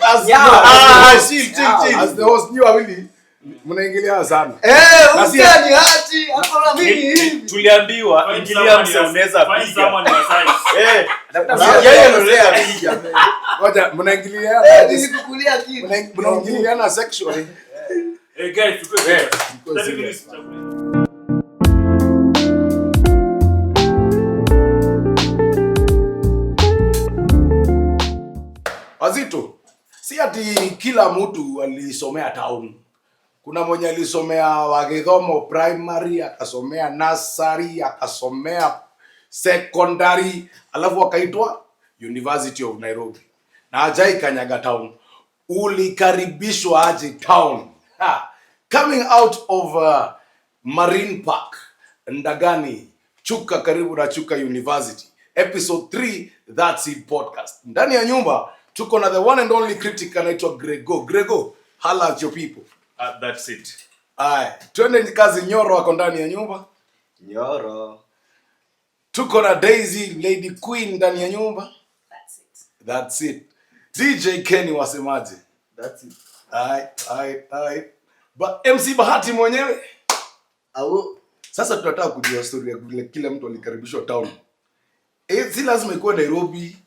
As Yeah. no, Ah, as, chill, chill, chill. as the host, nyi wawili mnaingilia sana. Eh, Na si- msee ni hati, hapo na mimi hivi. Tuliambiwa Find ingilia someone mse your- unaweza find piga. someone your size. Eh, Tafuta yeye msee. unaweza piga. Ngoja mnaingiliana. Eh, nilikukulia kitu. Mnaingiliana sexually. Eh, guys, tukue Eh, serious. tukue 30 serious. minutes chakula. Wazito, si ati kila mtu alisomea town. Kuna mwenye alisomea Wagithomo primary, akasomea nursery, akasomea secondary, alafu akaitwa University of Nairobi na hajai kanyaga town. Ulikaribishwa aje town? Ha. Coming out of Marine Park, Ndagani, Chuka, karibu na Chuka University, episode 3, That's It podcast. Ndani ya nyumba tuko na the one and only critic anaitwa Grego. Grego, holla at your people. Ah, that's it. Aya, twende kazi. Nyoro ako ndani ya nyumba. Nyoro. Tuko na Daisy Lady Queen ndani ya nyumba. That's it. That's it. DJ Kenny wasemaje? That's it. Ai, ai, ai. Ba MC Bahati mwenyewe. Au Sasa tunataka kujua story ya vile kila mtu alikaribishwa town. Eh, si lazima ikuwe Nairobi.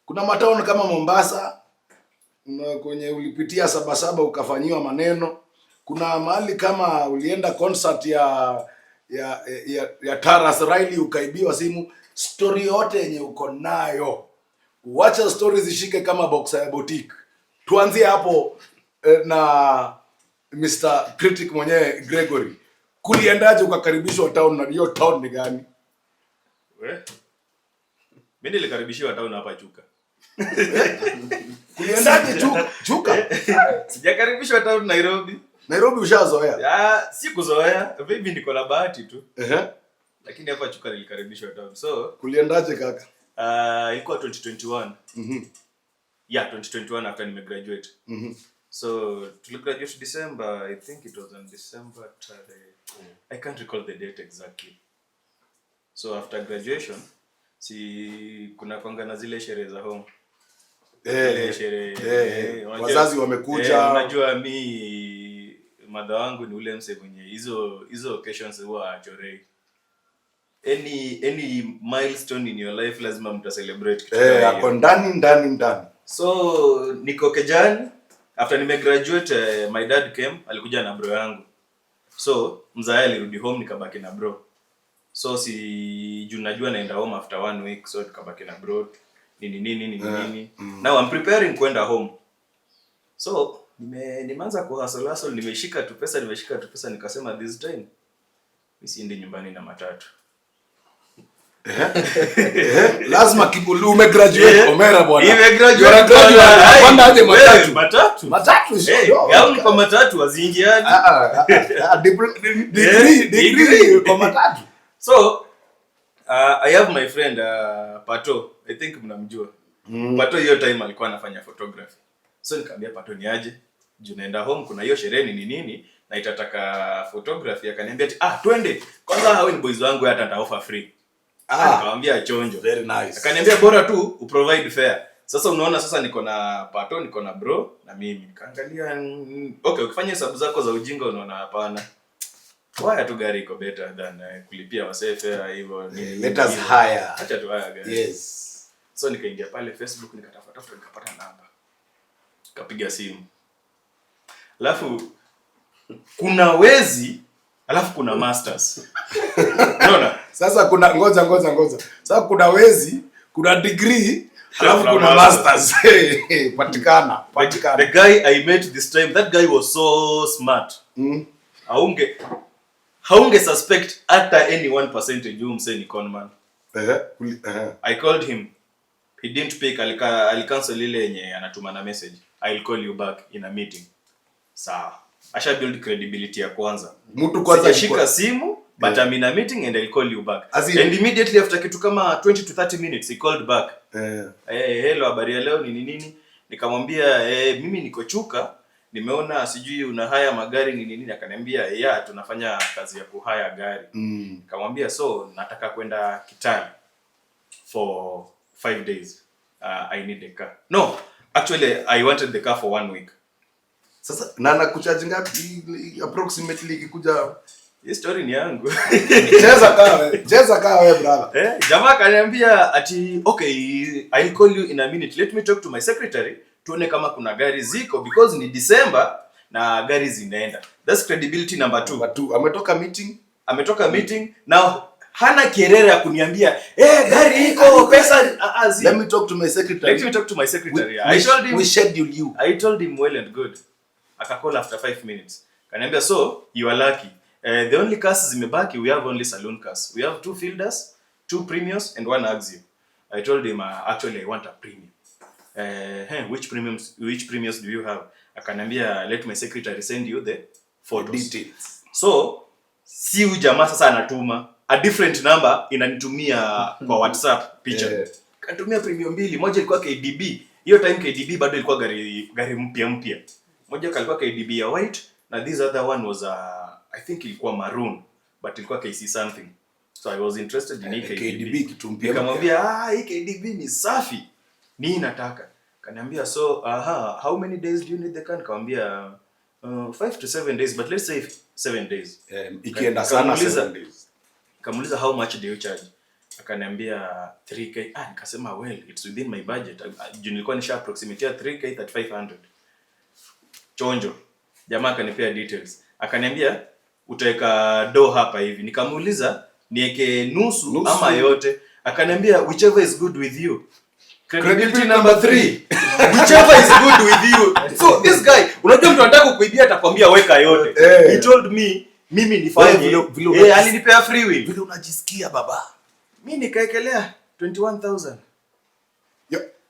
Kuna matown kama Mombasa na kwenye ulipitia sabasaba ukafanyiwa maneno. Kuna mahali kama ulienda concert ya Tarrus Riley ukaibiwa simu. Story yote yenye uko nayo, wacha story zishike kama boxer ya boutique. Tuanzie hapo na Mr. Critic mwenyewe Gregory. Kuliendaje ukakaribishwa town na hiyo town ni gani? We? Mimi nilikaribishiwa town hapa Chuka. Kuliendaje Chuka? Sijakaribishwa town Nairobi. Nairobi ushazoea. Ah, si kuzoea, maybe niko na bahati tu. Ehe. Lakini hapa Chuka nilikaribishwa town. So, Kuliendaje kaka? Ilikuwa 2021. Yeah, 2021 after nimegraduate. So, tuligraduate December, I think it was on December tarehe. I can't recall the date exactly. So after graduation, si kuna kwanga na zile sherehe za home. Zile sherehe, Wazazi wamekuja. Unajua mi madha wangu ni ule mse mwenye hizo occasions huwa achorei. Any milestone in your life lazima mta celebrate kitu kama hiyo. Ako ndani ndani ndani. So niko kejani after nimegraduate, my dad came, alikuja na bro yangu. So mzae alirudi home nikabaki na bro. So si juu najua naenda home after 1 week, so tukabaki na bro nini nini nini nini. Now I'm preparing kwenda home. So nimeanza ku hustle hustle, nimeshika tu pesa, nimeshika tu pesa, nikasema this time mimi siendi nyumbani na matatu. Lazima kibulu umegraduate Omera bwana. Nimegraduate You are a graduate. bwana. Panda aje matatu? Matatu. Matatu sio. Hey, gauni kwa matatu haziingiani. Degree Degree. kwa matatu. So, I have my friend Pato. I think mnamjua. Pato hiyo time alikuwa anafanya photography. So nikamwambia Pato ni aje? Juu naenda home kuna hiyo sherehe ni nini na itataka photography. Akaniambia ati, twende. Kwanza hao ni boys wangu hata nita offer free. Nikamwambia chonjo. Very nice. Akaniambia bora tu uprovide fare. Sasa unaona sasa niko na Pato, niko na bro na mimi. Nikaangalia, okay, ukifanya hesabu zako za ujinga unaona hapana. Waya tu gari iko better than kulipia wasee fare hivyo. Let us hire. Acha tu hire gari. Yes. So nikaingia pale Facebook nikatafuta tafuta nikapata namba. Nikapiga simu. Alafu kuna wezi, alafu kuna masters. Unaona? Sasa kuna ngoja ngoja ngoja. Sasa kuna wezi, kuna degree, alafu Kuna kuna masters. masters. Patikana, patikana. The guy I met this time, that guy was so smart. Haunge suspect hata any 1% juu msee ni conman. I called him. He didn't pick, alicancel ile yenye anatuma na message. I'll call you back in a meeting. Sawa. Asha build credibility ya kwanza. Mtu kwanza Sijashika alikuwa simu, but I'm in a meeting and I'll call you back. As in And immediately after kitu kama 20 to 30 minutes he called back. Hello, habari ya leo ni nini? Nikamwambia, mimi niko Chuka, nimeona sijui una haya magari ni nini. Akaniambia, yeah, tunafanya kazi ya kuhaya gari. Nikamwambia, so nataka kwenda Kitale for 5 days. I need a car. No, Actually, I wanted the car for one week. Sasa na nakucharge ngapi approximately ikikuja? Hii story ni yangu. Cheza kaa wewe, cheza kaa wewe, brother. Eh, jamaa akaniambia ati, "Okay, I'll call you in a minute. Let me talk to my secretary tuone kama kuna gari ziko, because ni December na gari zinaenda." That's credibility number two. Number two, ametoka meeting. Ametoka meeting now, hana kerere ya kuniambia, "Eh, gari iko, pesa," ah, ah, zi. Let me talk to my secretary. Let me talk to my secretary. We, I told him we schedule you. I told him, "Well and good." Akacall after 5 minutes. Kaniambia, "So you are lucky. The only cars zimebaki, we have only saloon cars. We have two Fielders, two Premios and one Axio." I told him, "Actually, I want a premium." "Hey, which premiums do you have?" Akaniambia, "Let my secretary send you the photos." Details. So si huyu jamaa sasa anatuma a different number, inanitumia kwa WhatsApp picha. Kanitumia Premio mbili, moja ilikuwa KDB. Hiyo time KDB bado ilikuwa gari gari mpya mpya. Moja kalikuwa KDB ya white na this other one was I think ilikuwa maroon, but ilikuwa KC something. So I was interested in hii Eh, KDB. KDB kitu mpya. Nikamwambia, "Ah, hii KDB ni safi. Ni nataka." Kaniambia, "So, aha, how many days do you need the car?" Nikamwambia, 5 to 7 days, but let's say 7 days." Eh, ikienda sana 7 days. Nikamuuliza, "How much do you charge?" Akaniambia 3K. Ah, nikasema, "Well, it's within my budget." Ah, juu nilikuwa nisha approximatea 3K, 3500. Chonjo. Jamaa akanipea details. Akaniambia, "Utaweka do hapa hivi." Nikamuuliza, "Niweke nusu, Nusu. Ama yote?" Akaniambia, "Whichever is good with you." Credibility number three. Whichever is good with you. So this guy, unajua mtu anataka kukuibia atakwambia weka yote. He told me mimi nifanye. Vile Alinipea free will. Vile unajisikia, baba. Mi nikaekelea 21,000.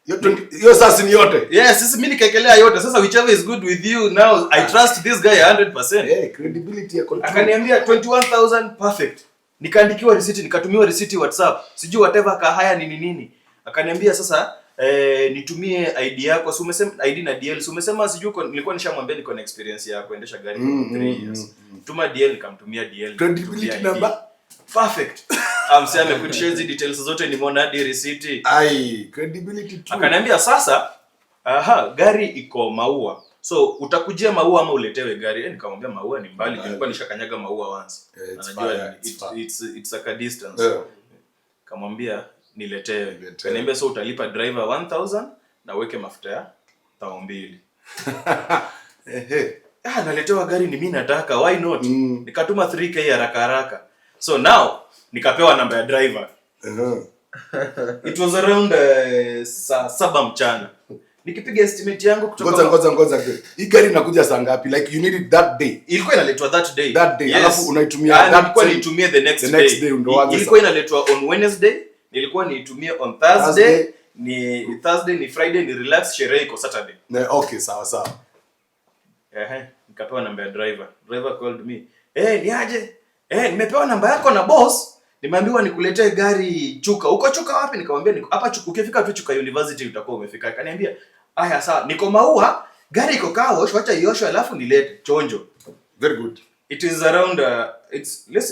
Yo 20 hiyo sasa ni yote. Yes, sisi mi nikaekelea yote. Sasa whichever is good with you now, I trust this guy 100%. Eh, credibility ya control. Akaniambia 21,000, perfect. Nikaandikiwa receipt, nikatumiwa receipt WhatsApp. Sijui whatever kahaya nini nini. Akaniambia sasa, "Nitumie ID yako." Si umesema ID na DL. Si umesema sijui nilikuwa nishamwambia niko na experience ya kuendesha gari for 3 years. "Tuma DL," nikamtumia DL. Credibility Nikamtumia ID. number? Perfect. Amse amekutisha hizi details zote, nimeona hadi receipt. Ai, credibility true. Akaniambia sasa, "Aha, gari iko Maua. So utakujia Maua ama uletewe gari?" Eh, nikamwambia Maua ni mbali, nilikuwa nishakanyaga Maua once. Yeah, it's Na najua far, it's far. it's like a distance. Kamwambia niletewe. Niletewe. Kaniambia, "So utalipa driver 1000 na uweke mafuta ya 2000." Ehe. Ah, naletewa gari ni mimi nataka, why not? Nikatuma 3K haraka haraka. So now nikapewa namba ya driver. It was around saa 7 mchana. Nikipiga estimate yangu kutoka Ngoja, ngoja, ngoja. Hii gari inakuja saa ngapi? Like, you need it that day. Ilikuwa inaletwa that day. That day. Yes. Alafu unaitumia Ah, that nilikuwa niitumie the next the next day. day ndo uanze. Ilikuwa inaletwa on Wednesday, nilikuwa niitumie on Thursday, Thursday. Ni Thursday, ni Friday, ni relax, sherehe iko Saturday. Ne, okay, sawa sawa. Ehe, nikapewa namba ya driver. Driver called me. "Eh, ni aje? Eh, nimepewa namba yako na boss. Nimeambiwa nikuletee gari Chuka. Uko Chuka wapi?" Nikamwambia, "Niko hapa Chuka. Ukifika tu Chuka University utakuwa umefika." Akaniambia, "Aya sawa, niko Maua, gari iko car wash, wacha ioshwe alafu nilete." Chonjo. Very good. It is around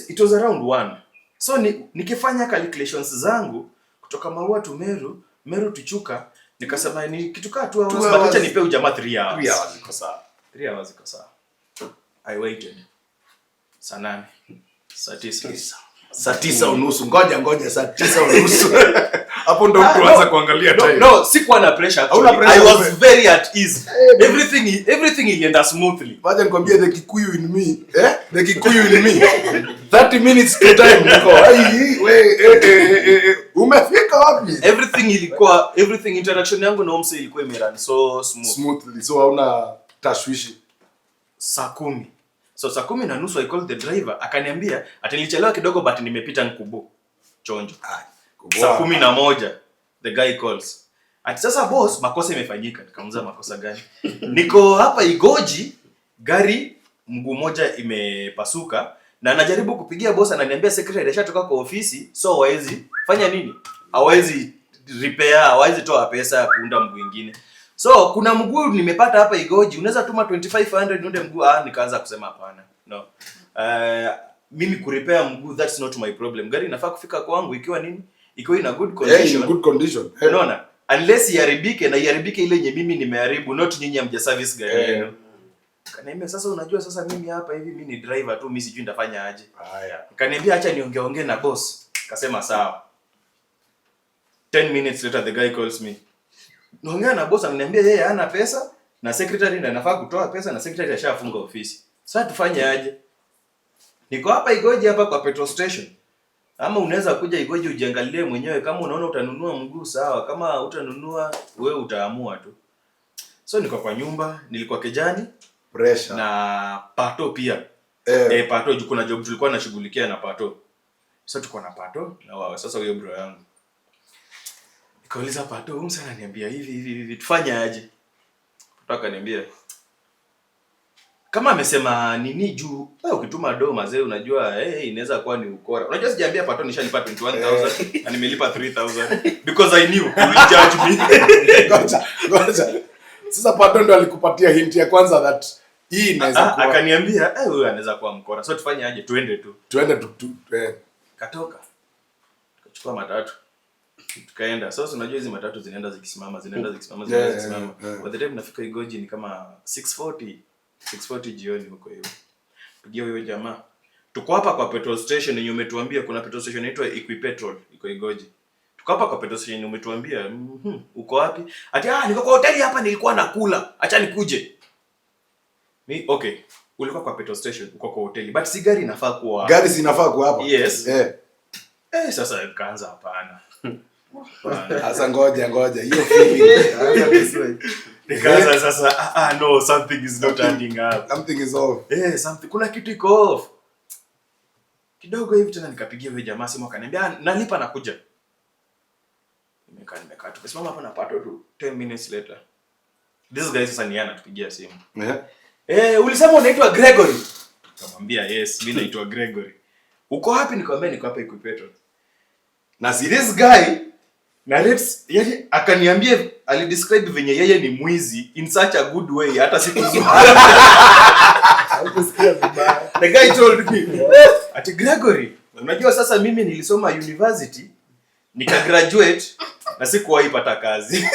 it was around 1. So nikifanya calculations zangu kutoka Maua to Meru, Meru to Chuka, nikasema ni kitu kaa 2 hours, Two but hours. acha nipe ujamaa 3 hours. 3 hours iko sawa. 3 hours iko sawa. I waited. Saa 8. Saa 9. Saa 9:30. Ngoja, ngoja, saa 9:30. Hapo ndo Ah, mtu no. anza kuangalia No, time. no, sikuwa na pressure actually. Hauna pressure I was wewe. very at ease. Everything ilienda smoothly. Wacha nikwambie, the Kikuyu in me, eh? The Kikuyu in me. 30 minutes to time niko. Ai, we, eh, eh, eh, eh. Umefika wapi? Everything ilikuwa everything interaction yangu na mse ilikuwa imerun so smooth. Smoothly. So hauna tashwishi. Saa 10. So saa 10:30 I called the driver, akaniambia ati nilichelewa kidogo but nimepita Nkubu. Chonjo. Saa 11 the guy calls. Ati, "Sasa boss, makosa imefanyika." Nikamuuliza, "Makosa gani?" "Niko hapa Igoji, gari mguu moja imepasuka na najaribu kupigia boss, ananiambia secretary ashatoka kwa ofisi, so hawezi fanya nini? Hawezi repair, hawezi toa pesa ya kuunda mguu mwingine. So kuna mguu nimepata hapa Igoji, unaweza tuma 2500 niunde mguu?" Ah, nikaanza kusema hapana. No. Mimi kurepair mguu, that's not my problem. Gari inafaa kufika kwangu ikiwa nini? Ikiwa ina good Eh, condition. in good condition. Eh. Unaona? Unless iharibike, na iharibike ile yenye mimi nimeharibu, not nyinyi hamja service gari yenu. Kaniambia, sasa unajua, sasa mimi hapa hivi, mimi ni driver tu, mimi sijui nitafanya aje. Haya. Kaniambia acha niongeongee na boss. Kasema sawa. 10 minutes later the guy calls me. Naongea na boss, ananiambia yeye hana pesa na secretary ndiye anafaa kutoa pesa na secretary ashafunga ofisi. Sasa tufanye aje? Niko hapa Igoji, hapa kwa petrol station. Ama unaweza kuja Igoji ujiangalie mwenyewe, kama unaona utanunua mguu sawa, kama utanunua wewe utaamua tu. So niko kwa nyumba, nilikuwa kejani Pressure. Na Pato pia. Eh, Pato, juu kuna job tulikuwa nashughulikia na Pato. So tuko na Pato na wao sasa huyo bro yangu. Nikauliza Pato, huyu msana ananiambia hivi hivi hivi, tufanye aje? Pato akaniambia kama amesema nini juu wewe ukituma do mazee, unajua inaweza kuwa ni ukora. Unajua sijaambia Pato nishalipa 21,000 na nimelipa 3000 because I knew he will judge me. Ngoja, ngoja. Sasa Pato ndo alikupatia hint ya kwanza that hii inaweza kuwa Akaniambia huyu anaweza kuwa mkora. So tufanye aje? Tuende tu. Tuende tu. Katoka, tukachukua matatu, tukaenda. Sasa unajua hizi matatu zinaenda zikisimama, zinaenda zikisimama, zinaenda zikisimama. By the time nafika Igoji ni kama 6:40, 6:40 jioni huko hivyo. Pigia huyo jamaa, tuko hapa kwa petrol station yenye umetuambia. Kuna petrol station inaitwa Equipetrol iko Igoji. Tuko hapa kwa petrol station yenye umetuambia. Uko wapi? Ati ah, niko kwa hoteli hapa, nilikuwa nakula, acha nikuje. Mi okay, ulikuwa kwa petrol station, uko kwa hoteli, but si gari inafaa kuwa Gari si inafaa kuwa hapa? Yes. Eh. Sasa ikaanza, hapana. Hapana. Sasa ngoja, ngoja. Hiyo feeling. Anza kusweat. Nikaanza sasa, ah, ah, no, something is not adding up. Something is off. Eh, something, kuna kitu iko off. Kidogo hivi tena nikapigia huyo jamaa simu, akaniambia, "Ah, nalipa, nakuja." Nimekaa tukasimama hapa na Pato tu. 10 minutes later. This guy sasa ni yeye anatupigia simu. Eh, ulisema unaitwa Gregory? Nikamwambia yes, mimi naitwa Gregory. Uko wapi? Nikamwambia niko hapa Equipetrol. Na si this guy narrates, yani akaniambia, alidescribe venye yeye ni mwizi in such a good way, hata siku Haukusikia vibaya. The guy told me, ati Gregory, unajua sasa mimi nilisoma university, nikagraduate na sikuwahi pata kazi.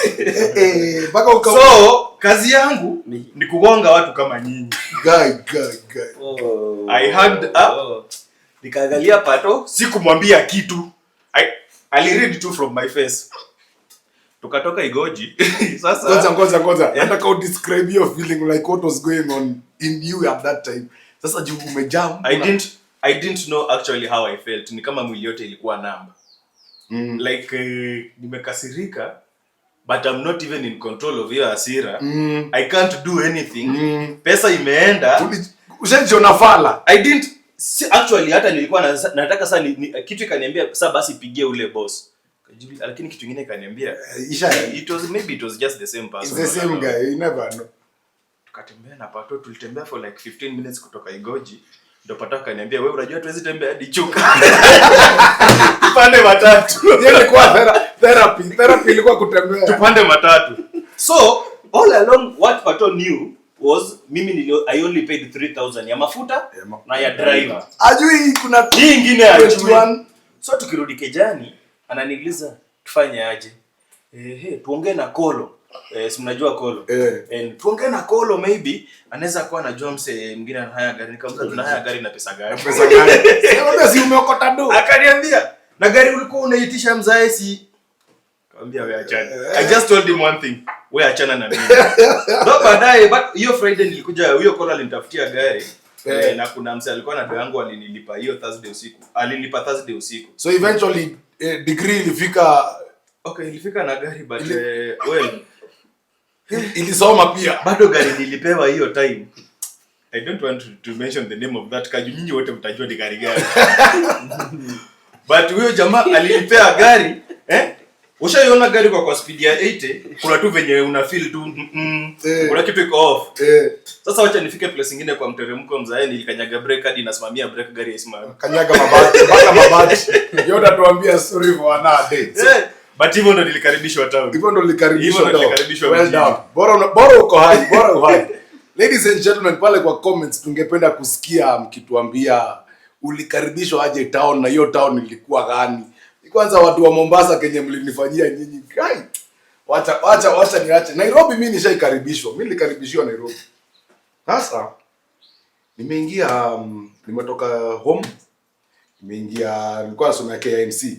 Eh, mpaka uka So kazi yangu ni kugonga watu kama nyinyi. Guy, guy, guy. Oh. I hugged up. Nikaangalia Pato, sikumwambia kitu. Aliread tu from my face. Tukatoka Igoji. Sasa Ngoja, ngoja, ngoja. Nataka udescribe your feeling, like what was going on in you at that time. Sasa juu umejam. I didn't know actually how I felt. Ni kama mwili yote ilikuwa numb. Like nimekasirika, but I'm not even in control of hiyo hasira. I can't do anything. Pesa imeenda. Ushajiona fala. I didn't si, actually hata nilikuwa nataka sasa kitu ikaniambia sasa basi pigie ule boss. Lakini kitu kingine ikaniambia Isha it was maybe it was just the same person. It's the same guy, you never know. Tukatembea na Pato, tulitembea for like 15 minutes kutoka Igoji. Ndo Pato akaniambia, wewe unajua tuwezi tembea hadi Chuka. Tupande matatu. Hiyo ilikuwa therapy. Therapy ilikuwa kutembea. Tupande matatu. So all along what Pato knew was mimi I only paid 3000 ya mafuta Ya na ya driver. Ajui kuna Hii ingine hajui. 21. So tukirudi kejani ananiuliza tufanye aje? Tuongee na Kolo. Si mnajua Kolo. Eh. Tuongee na Kolo, maybe anaweza kuwa anajua mse mwingine ana hire gari. Nikamuuliza tuna hire gari na pesa gani? Pesa gani? Sasa si umeokota do. Akaniambia na gari ulikuwa unaitisha mzae si. Kaambia wewe achana. I just told him one thing. Wewe achana na mimi. Ndo baadaye, but hiyo Friday nilikuja, huyo Kolo alinitafutia gari. Na kuna mse alikuwa na do yangu alinilipa hiyo Thursday usiku. Alinilipa Thursday usiku. So eventually degree ilifika. Okay, ilifika na gari, but well, Ilisoma pia. Bado gari nilipewa hiyo time. I don't want to mention the name of that car. Juu nyinyi wote mtajua ni gari gani. But huyo jamaa alinipea gari, eh? Ushaiona gari kwa speed ya 80, kuna tu venye una feel tu kuna kitu iko off. Sasa wacha nifike place ingine kwa mteremko mzae, nilikanyaga brake hadi inasimamia brake, gari haisimami. Kanyaga mabati, mpaka mabati. Yeye unatuambia sorry for another day. So, But hivyo ndo nilikaribishwa town. Hivyo ndo nilikaribishwa Hivyo ndo town. nilikaribishwa Well mjini. done. Bora uko hai, bora uhai. Ladies and gentlemen, pale kwa comments tungependa kusikia mkituambia ulikaribishwa aje town na hiyo town ilikuwa gani. Kwanza watu wa Mombasa, kenye mlinifanyia nyinyi. Kai. Wacha wacha wacha niache. Nairobi mimi nishaikaribishwa. Mimi nilikaribishiwa Nairobi. Sasa nimeingia, nimetoka home, nimeingia, nilikuwa nasomea KIMC.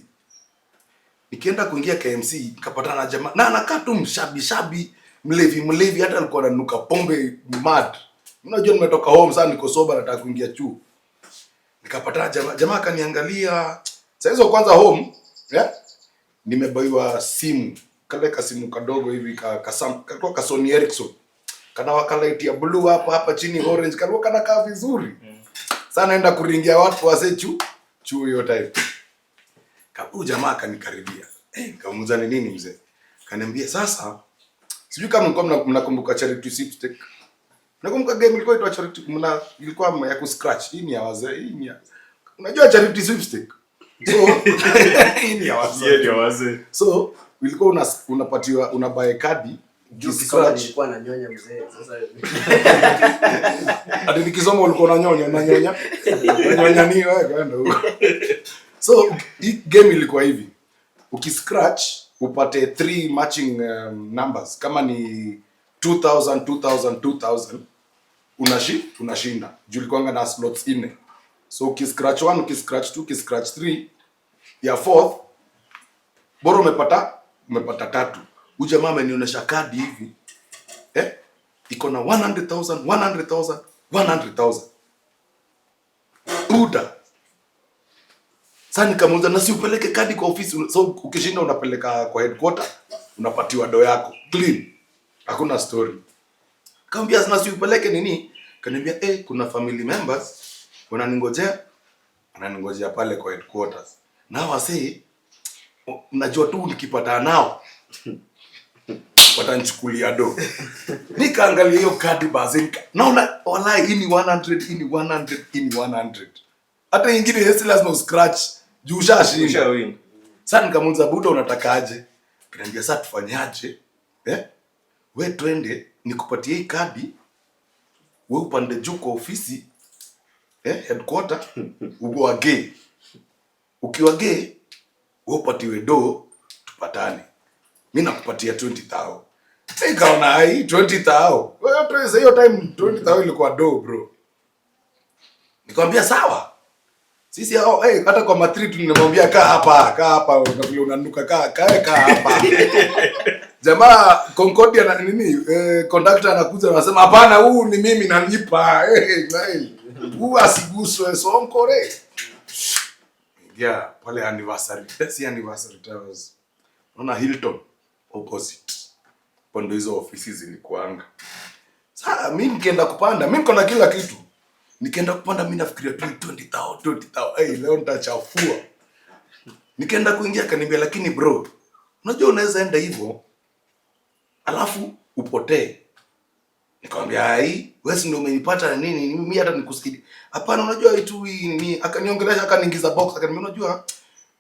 Nikienda kuingia KMC nikapatana na jamaa na anakaa tu mshabi shabi, mlevi mlevi, hata alikuwa ananuka pombe mad. Unajua nimetoka home sasa, niko sober, nataka kuingia chuo. Nikapatana jamaa, jamaa akaniangalia. Sasa hizo kwanza home, yeah? Nimebaiwa simu, kale kasimu kadogo hivi ka, ka, kalikuwa ka Sony Ericsson, kana waka light ya blue hapa hapa chini orange, kalikuwa kanakaa vizuri. Sasa naenda kuringia watu wase chuo hiyo time. Huyu jamaa akanikaribia. Eh, nikamuuliza ni nini mzee? Kaniambia sasa, sijui kama mlikuwa mnakumbuka Charity Sweepstake. Nakumbuka game ilikuwa inaitwa Charity, mna ilikuwa ya kuscratch. Hii ni ya wazee, hii ni ya. Unajua Charity Sweepstake? So hii ni ya wazee. Yeye ndio wazee. So ilikuwa unapatiwa, unabuy kadi Juu ukisoma ukiscratch. nilikuwa nanyonya mzee. Sasa Ati nikisoma ulikuwa unanyonya, unanyonya. Unanyonya nini wewe, kwenda huko. So hii game ilikuwa hivi. Ukiscratch upate three matching numbers, kama ni 2000 2000 2000, unashinda. Juu ilikuwanga na slots nne. So ukiscratch 1, ukiscratch 2, ukiscratch 3, ya fourth bora umepata tatu. Huyu jamaa amenionyesha kadi hivi. Eh? Iko na 100,000, 100,000, 100,000. Buda. Sasa nikamuuliza, na si upeleke kadi kwa ofisi? So ukishinda unapeleka kwa headquarter, unapatiwa do yako clean. Hakuna story. Kaambia, na si upeleke nini? Kaniambia, eh, kuna family members wananingojea pale kwa headquarters. Na wasee najua tu nikipata nao watanichukulia do. Nikaangalia hiyo kadi basi, naona walai hii ni 100, hii ni 100, hii ni 100. Hata ingine si lazima uscratch juu ushashinda. Ushawin. Sasa nikamuuliza, buda, unatakaje? Kaniambia, sasa tufanyaje? Eh? We twende nikupatie hii kadi, we upande juu kwa ofisi, eh, headquarter, uwagee. Ukiwagee we upatiwe do, tupatane. Mi nakupatia 20,000. Nikaona ai 20,000. Wewe tuweze hiyo time 20,000 ilikuwa do, bro. Nikamwambia sawa. Sisi hao, hey, hata kwa matri tu nimemwambia kaa hapa, kaa hapa na vile unanuka, kaa kaa kaa hapa. Jamaa Concordia na nini, eh, conductor anakuja anasema hapana, huu ni mimi nalipa. Eh, hey, huu asiguswe sonkore. Ingia pale Anniversary, si Anniversary Towers. Naona Hilton opposite. Hapo ndo hizo ofisi zilikuanga. Sasa mimi nikienda kupanda, mimi niko na kila kitu. Nikienda kupanda mimi nafikiria tu 20,000, 20,000. Hey, leo nitachafua. Nikienda kuingia akaniambia, lakini bro, unajua unaweza enda hivyo alafu upotee. Nikamwambia ai, wewe si ndio umenipata na nini? Mimi hata nikusikia. Hapana, unajua hii tu hii nini? Akaniongelesha, akaniingiza box, akaniambia unajua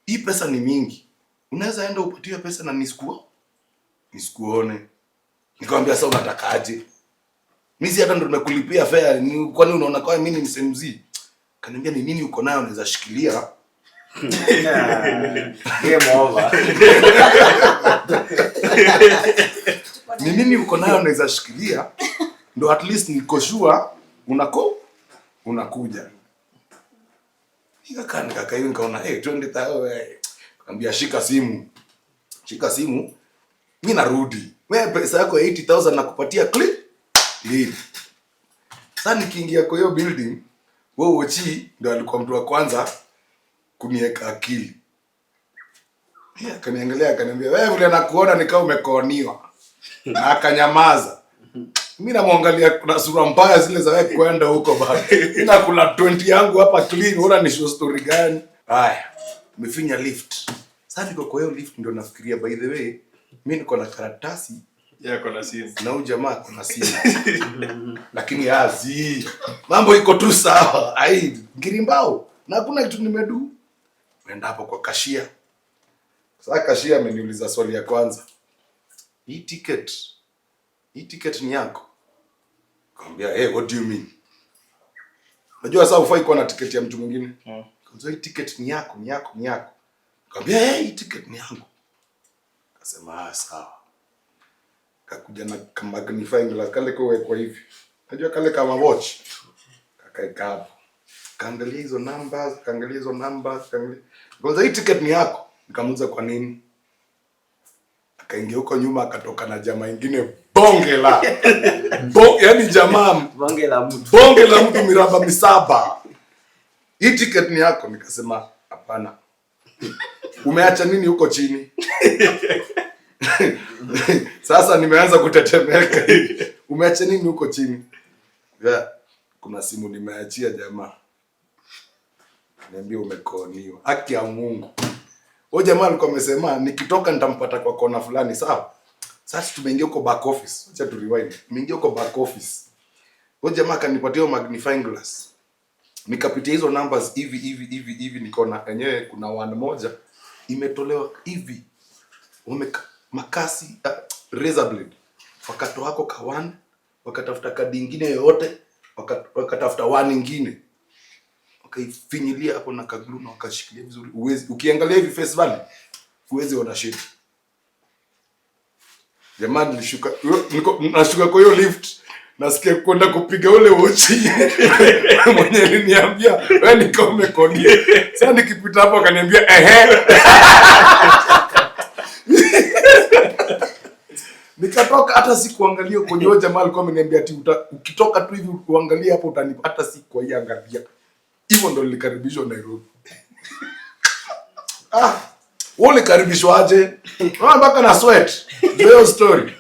hii pesa ni mingi. Unaweza enda upatiwe pesa na nisikuone. Nikamwambia sasa unatakaje? Mimi si hata ndo nimekulipia fare, kwani unaona kwa mimi ni msemzi? Kaniambia ni nini uko nayo unaweza shikilia? Game over. Ni nini uko nayo unaweza shikilia? Ndo at least niko sure unakuja. Nikakaa hivi nikaona eh, 20,000 eh. Nikamwambia shika simu. Shika simu. Mimi narudi. Wewe pesa yako ya 80,000 nakupatia clean. Clean. Sasa nikiingia kwa hiyo building, wewe Ochi ndo alikuwa mtu wa kwanza kuniweka akili. Yeah, akaniangalia akaniambia, wewe vile nakuona ni kama umekoniwa. Na akanyamaza. Mimi namwangalia kuna sura mbaya zile za wewe kwenda huko bana. Mimi nakula 20 yangu hapa clean, unaona ni show story gani? Haya, nimefinya lift. Sasa niko kwa hiyo lift ndio nafikiria, by the way, mimi niko na karatasi Yeah, kuna simu. na huyu jamaa kuna simu. Lakini azi mambo iko tu sawa. Ai, ngirimbao. Na hakuna kitu nimedu. Nenda hapo kwa cashier. Sasa cashier ameniuliza swali ya kwanza. Hii ticket. Hii ticket ni yako? Nikamwambia, "Hey, what do you mean?" Unajua sasa hufai kuwa na ticket ya mtu mwingine. Nikamwambia, hii ticket ni yako, ni yako, ni yako. Nikamwambia, "Hey, hii ticket ni yangu." Akasema, "Ah, sawa." Kakuja na magnifying glass kale kuwekwa hivi, najua kale kama watch, kakaeka hapo, kaangalia hizo numbers, kaangalia hizo numbers, kaangalia. Kwanza, hii ticket ni yako? Nikamuuliza kwa nini. Akaingia huko nyuma, akatoka na jamaa ingine bonge la yani jamaa Bonge la mtu. Bonge la mtu, miraba misaba. Hii ticket ni yako? Nikasema hapana. Umeacha nini huko chini? Sasa nimeanza kutetemeka. Umeacha nini huko chini? Yeah. Kuna simu nimeachia jamaa. Niambia umekoniwa. Haki ya Mungu. Huyo jamaa alikuwa amesema nikitoka nitampata kwa kona fulani, sawa? Sasa tumeingia huko back office. Acha tu rewind. Tumeingia huko back office. Huyo jamaa akanipatia hiyo magnifying glass. Nikapitia hizo numbers hivi hivi hivi hivi, nikaona enyewe kuna one moja imetolewa hivi. Wame makasi, razor blade. Wakatoa hako ka one, wakatafuta kadi ingine yoyote, wakatafuta one ingine. Wakaifinyilia hapo na kaglue na wakashikilia vizuri. Uwezi ukiangalia hivi face value, huwezi ona shit. Jamani, nilishuka, niko nashuka kwa hiyo lift, nasikia kwenda kupiga ule wochi mwenye aliniambia wewe nika umekonia. Sasa nikipita hapo akaniambia ehe. Nikatoka hata sikuangalia kwenye huyo jamaa alikuwa ameniambia ati ukitoka tu hivi uangalie hapo utanipa, hata sikuiangalia. Hivyo ndo nilikaribishwa Nairobi. Ah, wewe ulikaribishwa aje? Unaona mpaka na sweat. Ndio hiyo story.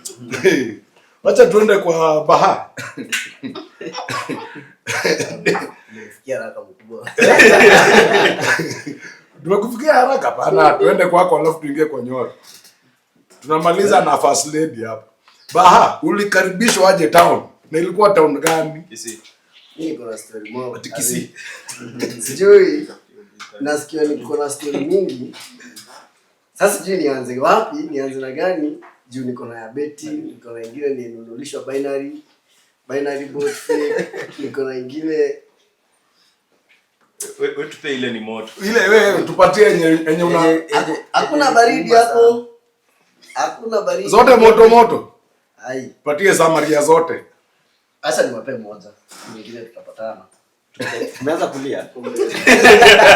Wacha tuende kwa Baha. Nimefikia haraka mkubwa. Tumekufikia haraka pana, tuende kwako alafu tuingie kwa Nyoro. Tunamaliza na first lady hapa. Baha, ulikaribishwa aje town? Na ilikuwa town gani? Kisii. Mimi niko na story moja. Ati Kisii. Sijui, nasikia niko na story mingi. Sasa sijui nianze wapi, nianze na gani? Juu niko na ya betting, niko na ingine nilinunulishwa binary board fake, niko na ingine. We tupe ile ni moto. Ile wewe tupatie yenye una Hakuna Yenye baridi kubwa hapo. sana. Hakuna baridi. Zote moto moto. Ai. Patie summary ya zote. Acha niwape moja. Nyingine tutapatana. Umeanza kulia.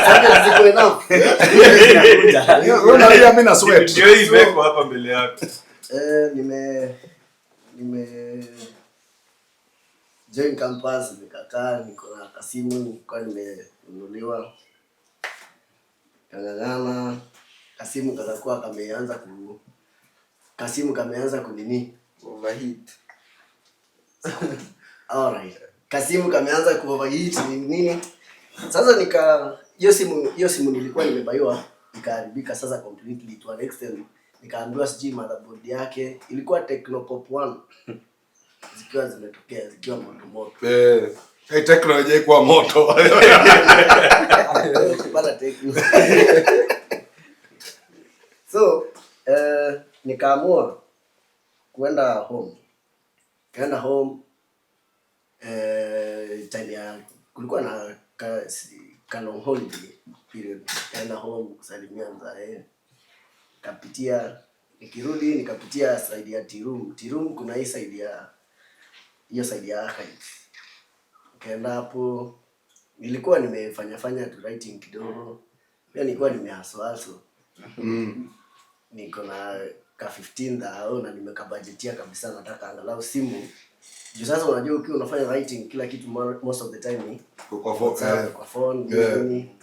Sasa ziko enough. Wewe unalia, mimi na sweat. Ndio hii imewekwa hapa mbele yako. Nime join campus, nikakaa, niko na kasimu nilikuwa nimenunuliwa, kang'ang'ana kasimu kakakuwa kameanza ku kasimu kameanza kunini. Overheat. Alright, kasimu kameanza ku overheat nini nini. Sasa nika hiyo simu nilikuwa nimebaiwa ikaharibika sasa completely to an extent, nikaambiwa sijui motherboard yake ilikuwa Tecno Pop 1 zikiwa zimetokea zikiwa moto moto. Eh, teknolojia ikuwa moto. Kupata Tecno. So nikaamua kuenda home. Kaenda home, time ya kulikuwa na ka long holiday period. Kaenda home kusalimia mzae, kapitia, nikirudi nikapitia side ya tea room. Tea room kuna hii side ya hiyo side ya archives. Nikaenda hapo, nilikuwa nimefanya fanya tu writing kidogo pia, nilikuwa nimehustle. Niko na ka 15 thao na nimekabajetia kabisa, nataka angalau simu juu sasa unajua ukiwa unafanya writing kila kitu most of the time ni Kwa WhatsApp, kwa phone, nini,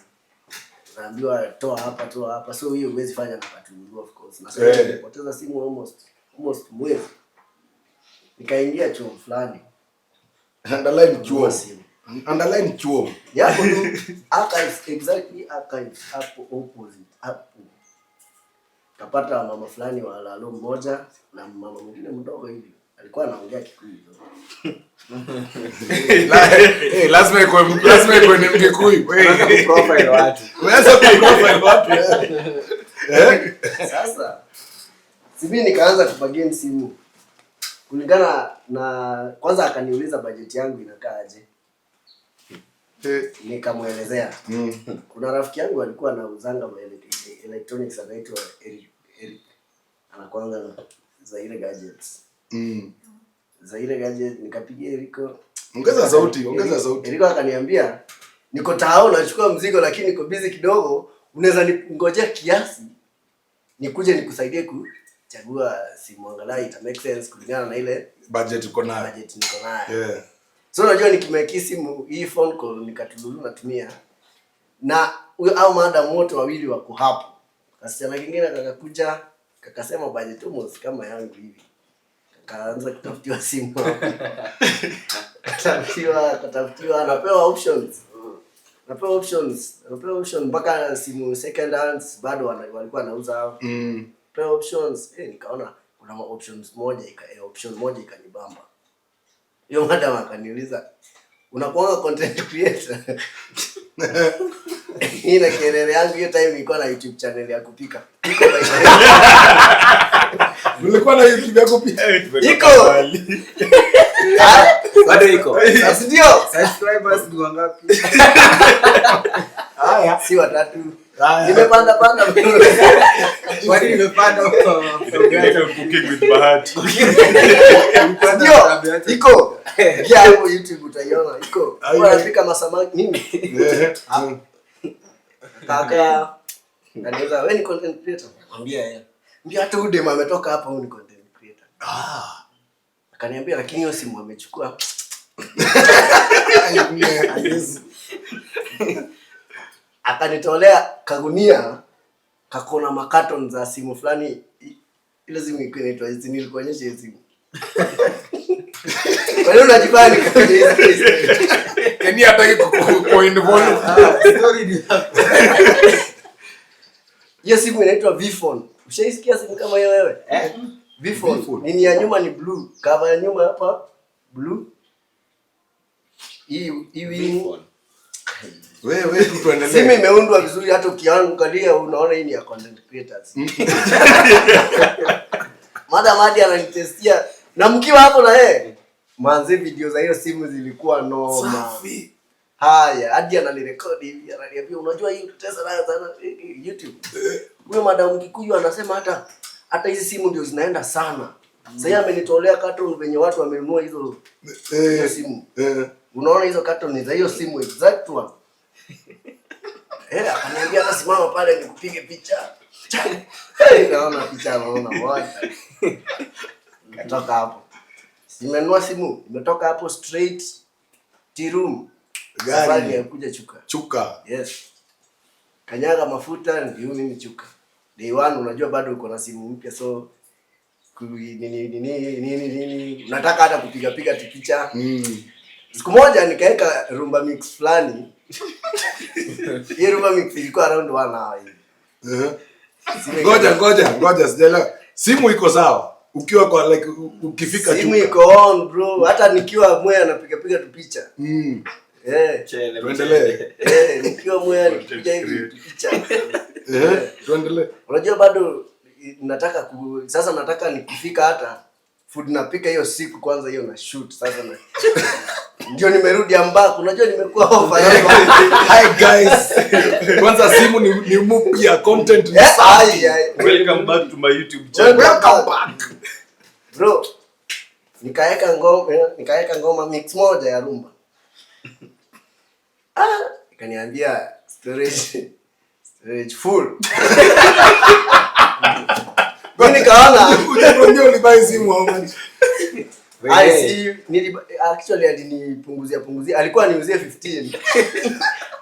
naambiwa toa hapa, toa hapa, so hiyo huwezi fanya na katunguru of course. Na sasa nilipoteza simu almost mwezi, nikaingia chuo fulani. Underline chuo. Kununua simu. Underline chuo. Ni hapo tu archives, exactly archives hapo opposite hapo. Kapata mama fulani wa lalo mmoja na mama mwingine mdogo hivi, alikuwa anaongea Kikuyu. Lazima ikuwe ni Mkikuyu. Unaanza kuprofile watu. Umeanza kuprofile watu. Eh? Sasa si mimi nikaanza kubargain simu kulingana na, kwanza akaniuliza budget yangu inakaaje. Nikamwelezea. Kuna rafiki yangu alikuwa anauzanga ma electronics, anaitwa Eric. Eric anakuanga na za ile gadgets. Za ile gadget nikapigia Eriko. Ongeza sauti, ongeza sauti. Eriko akaniambia niko tao nachukua mzigo lakini niko busy kidogo, unaweza ningojea kiasi nikuje nikusaidie kuchagua simu angalau ita make sense kulingana na ile Budget uko nayo. Budget niko nayo. So unajua nikimake simu hii phone call nikatululu natumia na huyo au madam wote wawili wako hapo. Kasichana kingine kakakuja kakasema budget almost kama yangu hivi. Kaanza kutafutiwa simu hapo. Katafutiwa, katafutiwa, anapewa options. Anapewa options, anapewa options mpaka simu second hands bado walikuwa wanauza hapo. Pewa options, nikaona kuna options moja option moja ikanibamba. Hiyo madam akaniuliza, "Unakuanga content creator?" Hii na kelele yangu hiyo time nilikuwa na YouTube channel ya kupika. Iko by the way. Ulikuwa na YouTube yako pia? Iko. Ah, Bado iko. sasa ndio. Subscribers ni wangapi? Haya. Si watatu. Haya. Nimepanda panda. Kwani nimepanda huko? Inaitwa Cooking with Bahati. Ndio. Iko. Ingia hapo YouTube utaiona iko. Ayo. Huwa napika masamaki mimi. Eh. Kaka anaweza wewe ni content creator? Mwambia yeye. Ndio hata huyu dem ametoka hapa huyu ni content creator. Ah. Akaniambia lakini hiyo simu amechukua. Haiwezi. Akanitolea kagunia kakona makaton za simu fulani ile simu ilikuwa inaitwa hizi nilikuonyesha hiyo simu. Kwa nini unajifanya nikaonyesha hizi? Yaani hataki ku involve. Ah, story ni Hiyo simu inaitwa Vphone. Ushaisikia simu kama hiyo wewe? Eh? Vphone. Vphone. Nini ya nyuma ni blue, cover ya nyuma hapa blue. Hii hii wing. Wewe tu tuendelee. Simu imeundwa vizuri hata ukiangalia unaona hii ni ya content creators. Madam hadi ananitestia na mkiwa hapo na yeye. Manze video za hiyo simu zilikuwa noma. Safi. Haya, hadi ananirekodi hivi ananiambia unajua hii utatesa nayo sana YouTube. Huyo madam Kikuyu anasema hata hizi simu ndio zinaenda sana. Sasa yeye amenitolea carton venye watu wamenunua hizo simu. Unaona hizo carton ni za hiyo simu exact one. Akaniambia hata simama pale nikupige picha. Naona picha naona what. Nikatoka hapo. Nimenunua simu, nimetoka hapo straight tea room. Gari. Safari ya kuja Chuka. Chuka. Yes. Kanyaga mafuta ndio mimi Chuka. Day one unajua bado uko na simu mpya so nini nini nini nini nataka hata kupiga piga tu picha. Siku moja nikaweka rumba mix fulani. Hiyo rumba mix ilikuwa around 1 hour hivi. Simu Ngoja ngoja ngoja sijaelewa. Simu iko sawa. Ukiwa kwa like ukifika Simu Chuka. iko on bro, hata nikiwa Mwea napiga piga tu picha. Chele, Tuendelee. mchele. Nikiwa Mwea nikipiga hivi tu picha. Tuendelee. Unajua bado nataka sasa nataka nikifika hata food napika hiyo siku kwanza hiyo na shoot sasa na ndio nimerudi ambako unajua nimekuwa off. Hi guys. Kwanza simu ni mpya, content ni safi. Ai, ai. Welcome back to my YouTube channel. Welcome back. Bro, nikaeka ngoma mix moja ya rumba. Ikaniambia storage full. Mimi nikaona Ujue ulibuy simu how much? I see, actually alinipunguzia punguzia, alikuwa aniuzie 15.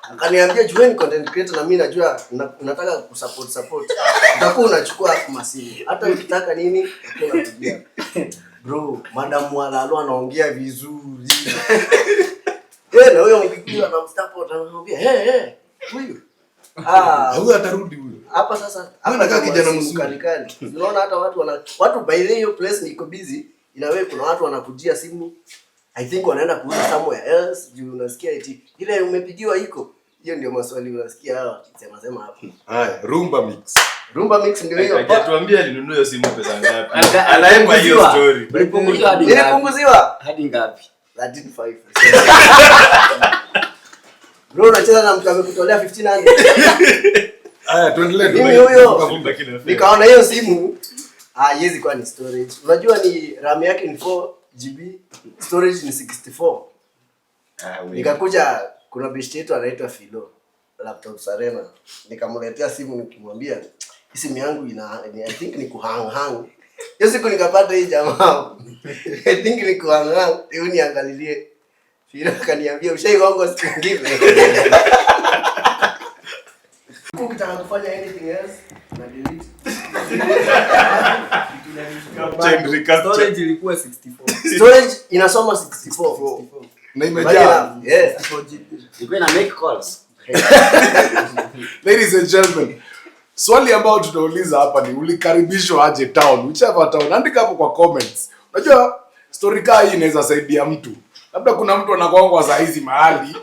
Akaniambia jueni content creator na mimi najua nataka kusupport support. Utakuwa unachukua masimu. Hata ukitaka nini utakuwa unapigia. Bro, Madam Walalo anaongea vizuri. Na huyo Mkikuyu anamsupport anamwambia, "Hey, hey, huyu." Huyu atarudi huyu. Hapa sasa, Huyu hapa anakaa kama kijana simu mzuri. kali kali. Unaona hata watu wana watu by the way hiyo place niko busy. In a way kuna watu wanakujia simu. I think wanaenda kuuza somewhere else juu unasikia eti ile umepigiwa iko. Hiyo ndio maswali unasikia hawa wakisema sema hapo. Haya, rumba mix. Rumba mix ndio hiyo. Hajatuambia alinunua hiyo simu pesa ngapi. Anaimba hiyo story. Ulipunguziwa hadi ngapi? Nilipunguziwa Hadi ngapi? 13.5. Bro, unacheza na mtu amekutolea 1500. Haya, tuendelee. Mimi huyo. Lakini Nikaona hiyo simu Ah, yezi kwa ni storage. Unajua ni RAM yake ni 4 GB, storage ni 64. Ah, we. Nikakuja, kuna beshte yetu anaitwa Philo Laptop Sarena, nikamletea simu nikimwambia hii simu yangu ina ni, I think ni kuhang hang. Hiyo siku nikapata hii jamaa I think ni kuhang hang, hebu niangalilie. Philo akaniambia ushaigongwa siku nyingine. Ukitaka kufanya anything else na delete. Capture and recapture. Storage ilikuwa 64. Storage inasoma 64. Na imejaa. Yeah. 64 GB. Ilikuwa ina make calls. Ladies and gentlemen, swali ambayo tunauliza hapa ni ulikaribishwa aje town? Whichever town, andika hapo kwa comments. Unajua story kaa hii inaweza saidia mtu. Labda kuna mtu anakwangwa saa hizi mahali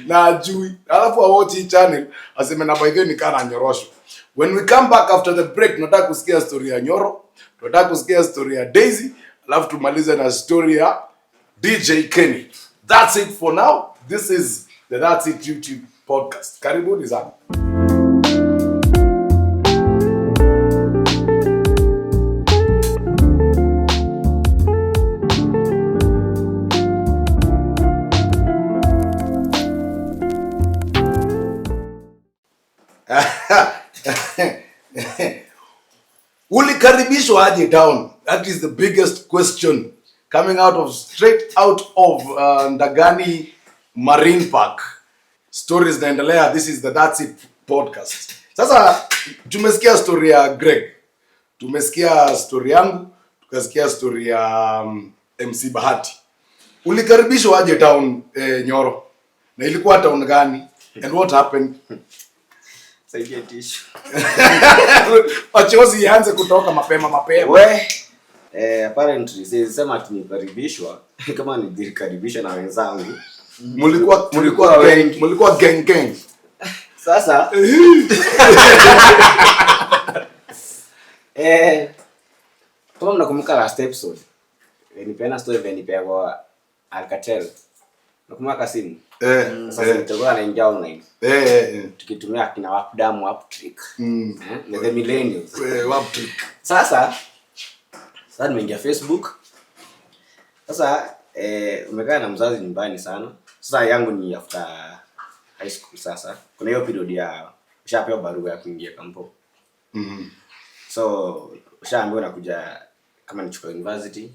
na ajui, alafu awatch hii channel aseme na by the way nikaa na nyorosho. When we come back after the break, tunataka kusikia story ya Nyoro, tunataka kusikia story ya Daisy, alafu tumalize na story ya DJ Kenny. That's it for now. This is the That's It YouTube podcast. Karibuni sana. Ulikaribishwa aje town? That is the biggest question coming out of straight out of Ndagani Marine Park. Stories zinaendelea. This is the That's It podcast. Sasa tumesikia story ya Greg, tumesikia story yangu, tukasikia story ya MC Bahati. Ulikaribishwa aje town Nyoro? Na ilikuwa town gani? And what happened? Saidia tissue. Machozi ianze kutoka mapema mapema. We, apparently siwezi sema ati nikaribishwa kama nilikaribishwa na wenzangu. Mlikuwa wengi. Mlikuwa gang gang. Sasa kama mnakumbuka last episode, nipeana story vile nipewa Alcatel. Nakumbuka kasimu. Sasa nilikuwa naingia online. Tukitumia kina Wapdam, Waptrick. Na the millennials. Waptrick. Sasa nimeingia Facebook. Sasa umekaa na mzazi nyumbani sana. Sasa yangu ni after high school sasa. Kuna hiyo period ya ushapewa barua ya kuingia kampo. So ushaambiwa unakuja kama ni chuo university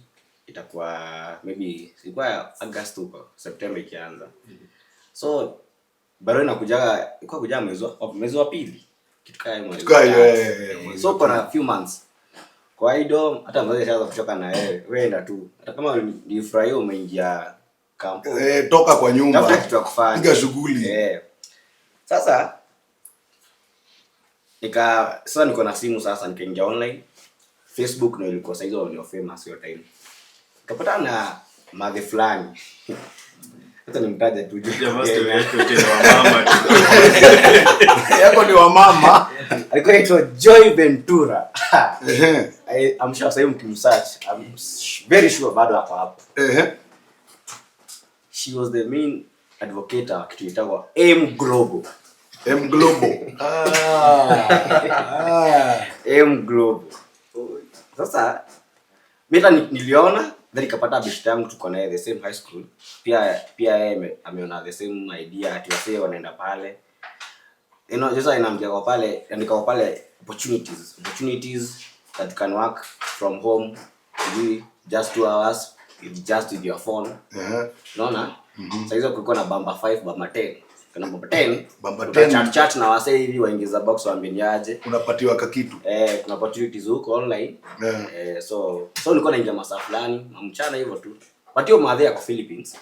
itakuwa maybe ilikuwa August huko, September ikianza. So barua inakujaga, ilikuwa kuja mwezi wa pili. Kitu kama hiyo, mwezi wa Kitu kama hiyo, tatu. mwezi So wa kuna few months. Kwa hiyo hata mzazi ashaanza kuchoka na wewe, wewe enda tu. Hata kama nilifurahia umeingia kampo. Toka kwa nyumba. Tafuta kitu ya kufanya. Piga shughuli. Sasa niko na simu sasa, nikaingia online. Facebook ndio ilikuwa saizi ndio famous hiyo time. Nikapatana na madhe fulani. Hata nimtaje tu juu. Jamaa story yake yote ni wamama tu. Yako ni wamama. Alikuwa anaitwa Joy Ventura. I'm sure sasa mkimsearch, I'm very sure bado ako hapo. She was the main advocate wa kitu inaitwa M Global. M Global. M Global. Sasa mimi hata niliona then nikapata best yangu tuko naye the same high school. Pia yeye ameona the same idea ati wasee wanaenda pale. You know, sasa inaambia kwa pale, andika kwa pale opportunities that can work from home, sijui just 2 hours with just with your phone. Unaona? Sasa hizo kulikuwa na Bamba 5, Bamba 10. Kuna Bamba 10, Bamba uta 10. chat chat na wasee hivi waingiza box waambiaje. Unapatiwa kakitu. Kuna opportunities huko online. So nilikuwa naingia masaa fulani, mchana hivyo tu. But hiyo madhe yako Philippines.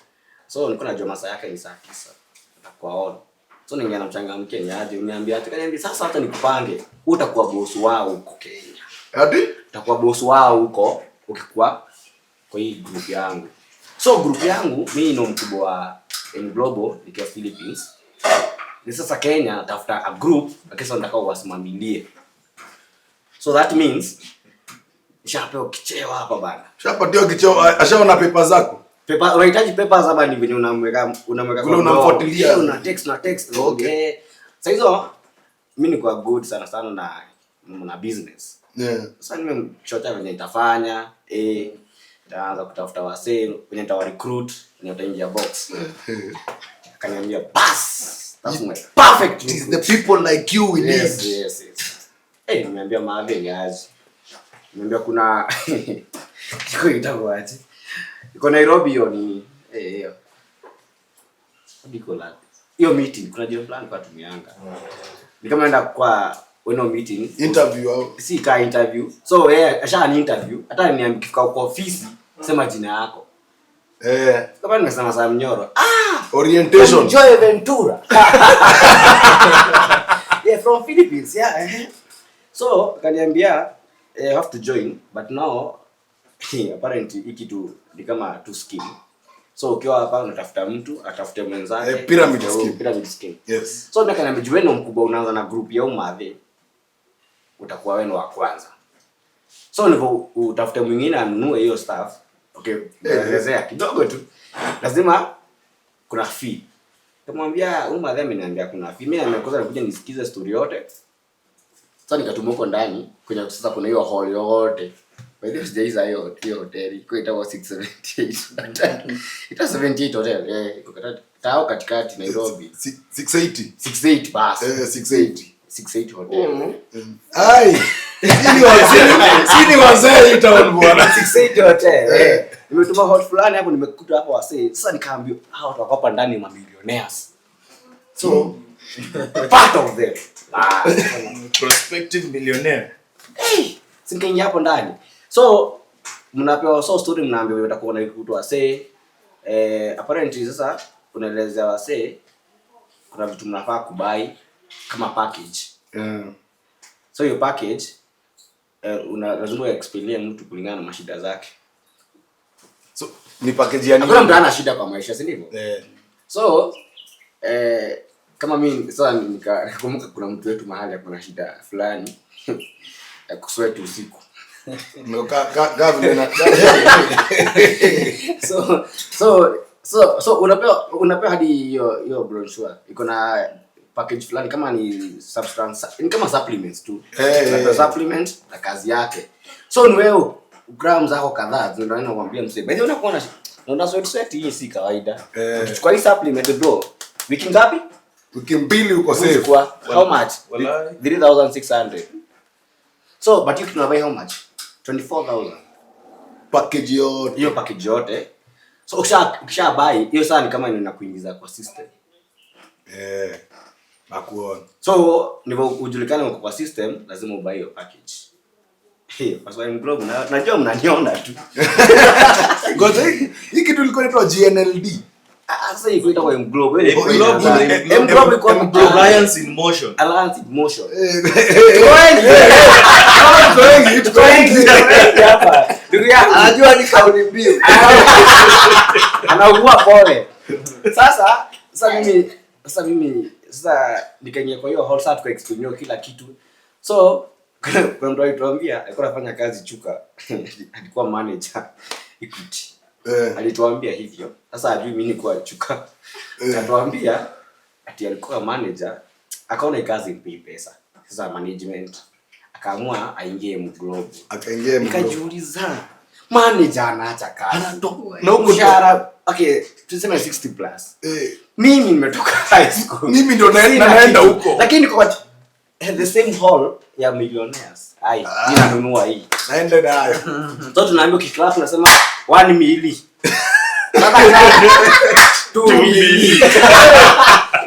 So nilikuwa najua masaa yake ni saa 9. Atakuwa on. So ningeenda mchangamke ni aje, uniambia aje, kaniambia sasa hata nikupange. Wewe utakuwa boss wao huko Kenya. Hadi? Utakuwa boss wao huko ukikuwa kwa hii group yangu. So group yangu mimi ndo mkubwa wa N Global nikiwa Philippines. Ni sasa Kenya natafuta a group lakini sasa nataka uwasimamilie. So that means nishapewa kicheo hapa bana. Ushapatiwa kicheo, ashaona paper zako. Paper, unahitaji papers ama ni venye unamweka Vile kwa blog. unamfuatilia. Una text, una text. Okay. Sasa hizo mimi niko good sana sana na business. Sasa nimemchocha venye nitafanya, nitaanza kutafuta wasee venye nitawa recruit, venye wataingia box. Akaniambia bas, that's my perfect It is recruit. the people like you we need. Yes. Nimeambia maadhi ni aje. Nimeambia kuna iko itakuwa aje. Iko Nairobi hiyo nini? Hiyo. Hadi iko la. Hiyo meeting kuna jina fulani kwa tumianga. Ni kama naenda kwa weno meeting. Interview au Si ka interview. So yeye asha ni interview. Hata niambia kifika kwa ofisi sema jina yako. Kama nimesema Sam Nyoro. Orientation. Joy Ventura. Yeah, from Philippines, yeah. So, akaniambia, you have to join, but now apparently hii kitu ni kama tu scheme. So ukiwa hapa unatafuta mtu, atafute mwenzake. Pyramid Ndio, scheme. Pyramid scheme. Yes. So akaniambia juu wewe ni mkubwa unaanza na group ya umadhe. Utakuwa wewe wa kwanza. So ndivyo utafute mwingine anunue hiyo stuff. Okay, naelezea kidogo tu. Lazima kuna fee. Nikamwambia huyu madhe ameniambia kuna fee. Mimi nimekosa nikuja nisikize story yote. Sasa nikatuma huko ndani kwenye sasa kuna hiyo hall yote. By the way sijaiza hiyo hoteli. Kwa itakuwa 678. Ita 78 hotel. Iko tao katikati Nairobi. 680. 68 basi. 680. 68 hotel. Ai. Sini wazee hii town bwana. 68 hotel. Nimetuma hot fulani hapo nimekuta hapo wasee. Sasa nikaambiwa hao watu wako hapa ndani ma millionaires. So part of them. Prospective millionaire. Hey, si nikaingia hapo ndani. So mnapewa so story mnaambiwa utakuwa na recruit wasee. Apparently sasa unaelezea wasee kuna vitu mnafaa kubuy kama package. So hiyo package una lazima explainia mtu kulingana na mashida zake. So ni package ya nini? Hakuna mtu ana shida kwa maisha, si ndivyo? So kama mimi sasa nikakumbuka kuna mtu wetu mahali ako na shida fulani ya kusweat usiku. No, ka vile na So unapewa hadi hiyo brochure. Iko na package fulani kama ni substance, ni kama supplements tu. Unapewa supplement na kazi yake. So ni wewe grams zako kadhaa zinaenda kuambia msee. By the way unakuwa na unaona sweat sweat hii si kawaida. Ukichukua hii supplement bro, wiki ngapi? Wiki mbili uko safe. Ukichukua how much? Walai. 3600. So but you can buy how much? 24,000. Package yote. Hiyo package yote. So ukisha buy hiyo saa ni kama inakuingiza kwa system. Nakuona. So ndivyo ujulikane uko kwa system lazima ubuy hiyo package. Hey, kwa sababu Mglobe najua mnaniona tu. Ngoja hii kitu ilikuwa inaitwa GNLD. Sasa hii kuita kwa Mglobe. M Globe, M Globe ilikuwa M Globe Alliance in motion. Alliance in motion. Tuko wengi, tuko wengi. Hapa. Ndugu yangu. Anajua ni kauli mbiu. Anaugua pole. Sasa mimi sasa nikaingia kwa hiyo hall sasa tukaexplainiwa kila kitu. So kuna mtu alituambia alikuwa anafanya kazi Chuka. Alikuwa manager Equity. Alituambia hivyo. Sasa ajui mimi nilikuwa Chuka. Akatuambia ati alikuwa manager akaona kazi mpi pesa. Sasa management akaamua aingie Mglobe. Akaingia Mglobe. Nikajiuliza manager anaacha kazi. Na huko Mshahara okay, tuseme 60 plus. Mimi nimetoka high school. Mimi ndo Sina naenda kitu. huko. Lakini niko kwa the same hall ya millionaires. Ai, mimi nanunua hii. Naenda nayo. So tunaambiwa kiclass tunasema 1 mili. Sasa 2 mili.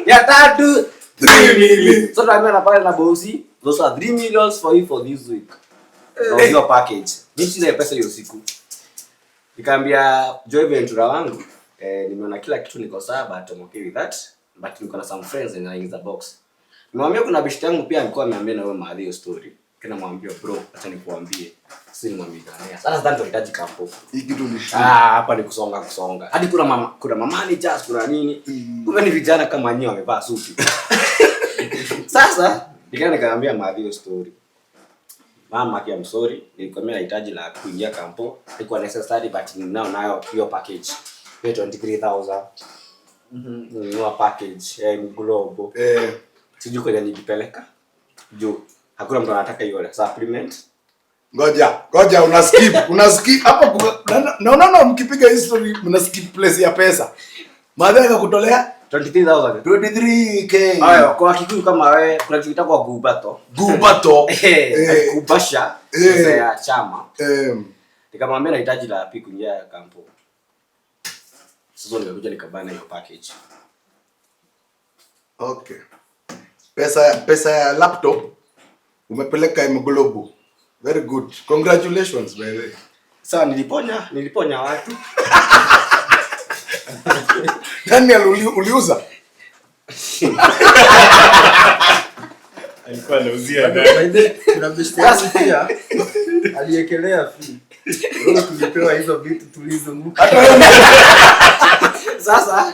Ya tatu 3 mili. So tunaambiwa na pale na bosi, those are 3 millions for you for this week. So hiyo package. Mimi sina pesa hiyo siku. Nikaambia Joy Ventura wangu, nimeona kila kitu niko sawa but I'm okay with that. But niko na some friends in the box. Nimwambia kuna beshte yangu pia alikuwa ameambia na wewe mahali hiyo story. Kena mwambia bro, acha nikuambie. Si nimwambia gani. Sasa sidhani tunahitaji kampo. Hii kitu ni Hapa ni kusonga kusonga. Hadi kuna mama, kuna managers, kuna nini. Kumbe ni vijana kama nyinyi wamevaa suti. Sasa nikaenda nikamwambia mahali hiyo story. Mama yake I'm sorry, nilikuwa mimi nahitaji la kuingia kampo. Haikuwa necessary but ninao nayo hiyo package. Hiyo 23,000. Ninunua package ya Global. Sijui kwenye nilipeleka. Juu hakuna mtu anataka hiyo supplement. Ngoja, ngoja una skip, una skip hapo na unaona mkipiga history mna skip place ya pesa. Madhe akakutolea 23,000. 23K. Hayo kwa Kikuyu kama wewe kuna kitu kitakuwa gubato. Gubato. Alikubasha pesa ya chama. Nikamwambia nahitaji la pi kuingia kampo. Sasa nikakuja nikabana hiyo package. Okay. Pesa ya laptop umepeleka M Global. Very good. Congratulations by the way. Sasa niliponya watu. Nani uliuza? Alikuwa anauzia ndani. By the way, kuna beshte yangu pia aliekelea fee. Wewe tulipewa hizo vitu tulizunguka. Sasa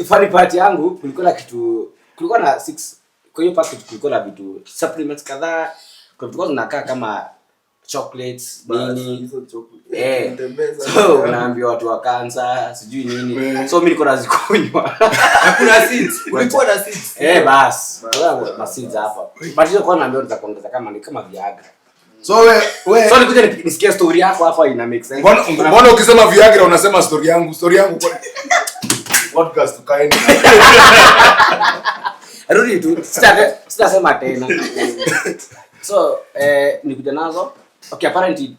funny part yangu kulikuwa na kitu, kulikuwa na 6 kwa hiyo package, kulikuwa na vitu supplements kadhaa, kuna vitu zinakaa kama chocolates nini Hizo chocolate. Tunatembeza. So unaambiwa watu wa kansa sijui nini. So mimi niko nazikunywa. Na kuna seeds. Kulikuwa na seeds. Bas. Kwa ma seeds hapa. But hizo kwa naambiwa nitakuongeza kama ni kama Viagra. So we So nikuja nisikie story yako hapa ina make sense. Mbona ukisema Viagra unasema story yangu, story yangu kwa podcast tukaeni. Rudi tu. Sitasema tena. So nikuja nazo. Okay, apparently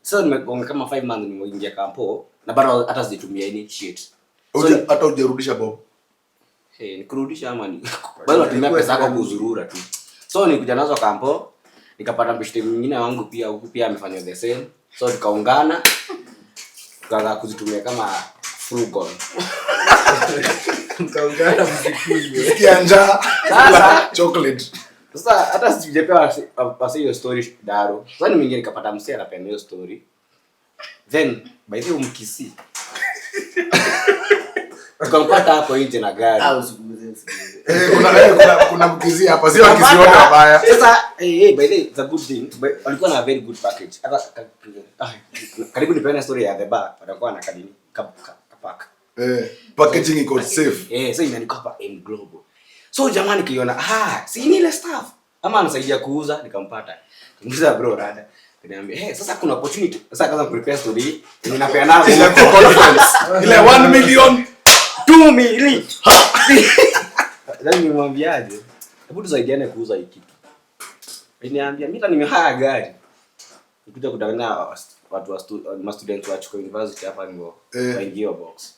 so nimegonga kama 5 months nimeingia kampo na bado hata sijatumia any shit. So Hata hujarudisha Bob. Nikurudisha ama ni bado natumia pesa yako kuzurura tu. So nikuja nazo kampo, nikapata mbeshte mwingine wangu pia huku pia amefanya the same. So tukaungana tukaanza kuzitumia kama frugal. Mkaungana mzikunywe. Sikia njaa. Sasa chocolate. Sasa hata sijapewa wasi hiyo story daro. Sasa ni mwingine nikapata msee anapeana hiyo story. Then by the way mkisi. Tukampata hapo nje na gari. Ah, usiguze, usiguze. Kuna mkisi hapa, sio mkisi wote wabaya. Sasa by the way, it's a good thing. But walikuwa na very good package. Hata karibu nipeane story ya the bar, watakuwa na kadini ka pack. Packaging iko safe. So imeandikwa hapa M Global. So jamani kiona, si ni ile staff. Ama anasaidia kuuza, nikampata. Nikamuuliza bro rada. Kaniambia, sasa kuna opportunity. Sasa akaanza prepare story. Ninapeana Ile conference. Ile 1 million 2 million. Sasa nimwambiaje? Hebu tusaidiane kuuza hii kitu. Aliniambia mimi hata nimehaya gari. Nikuja kudanganya watu wa ma students wa chuo university hapa ndio waingie box.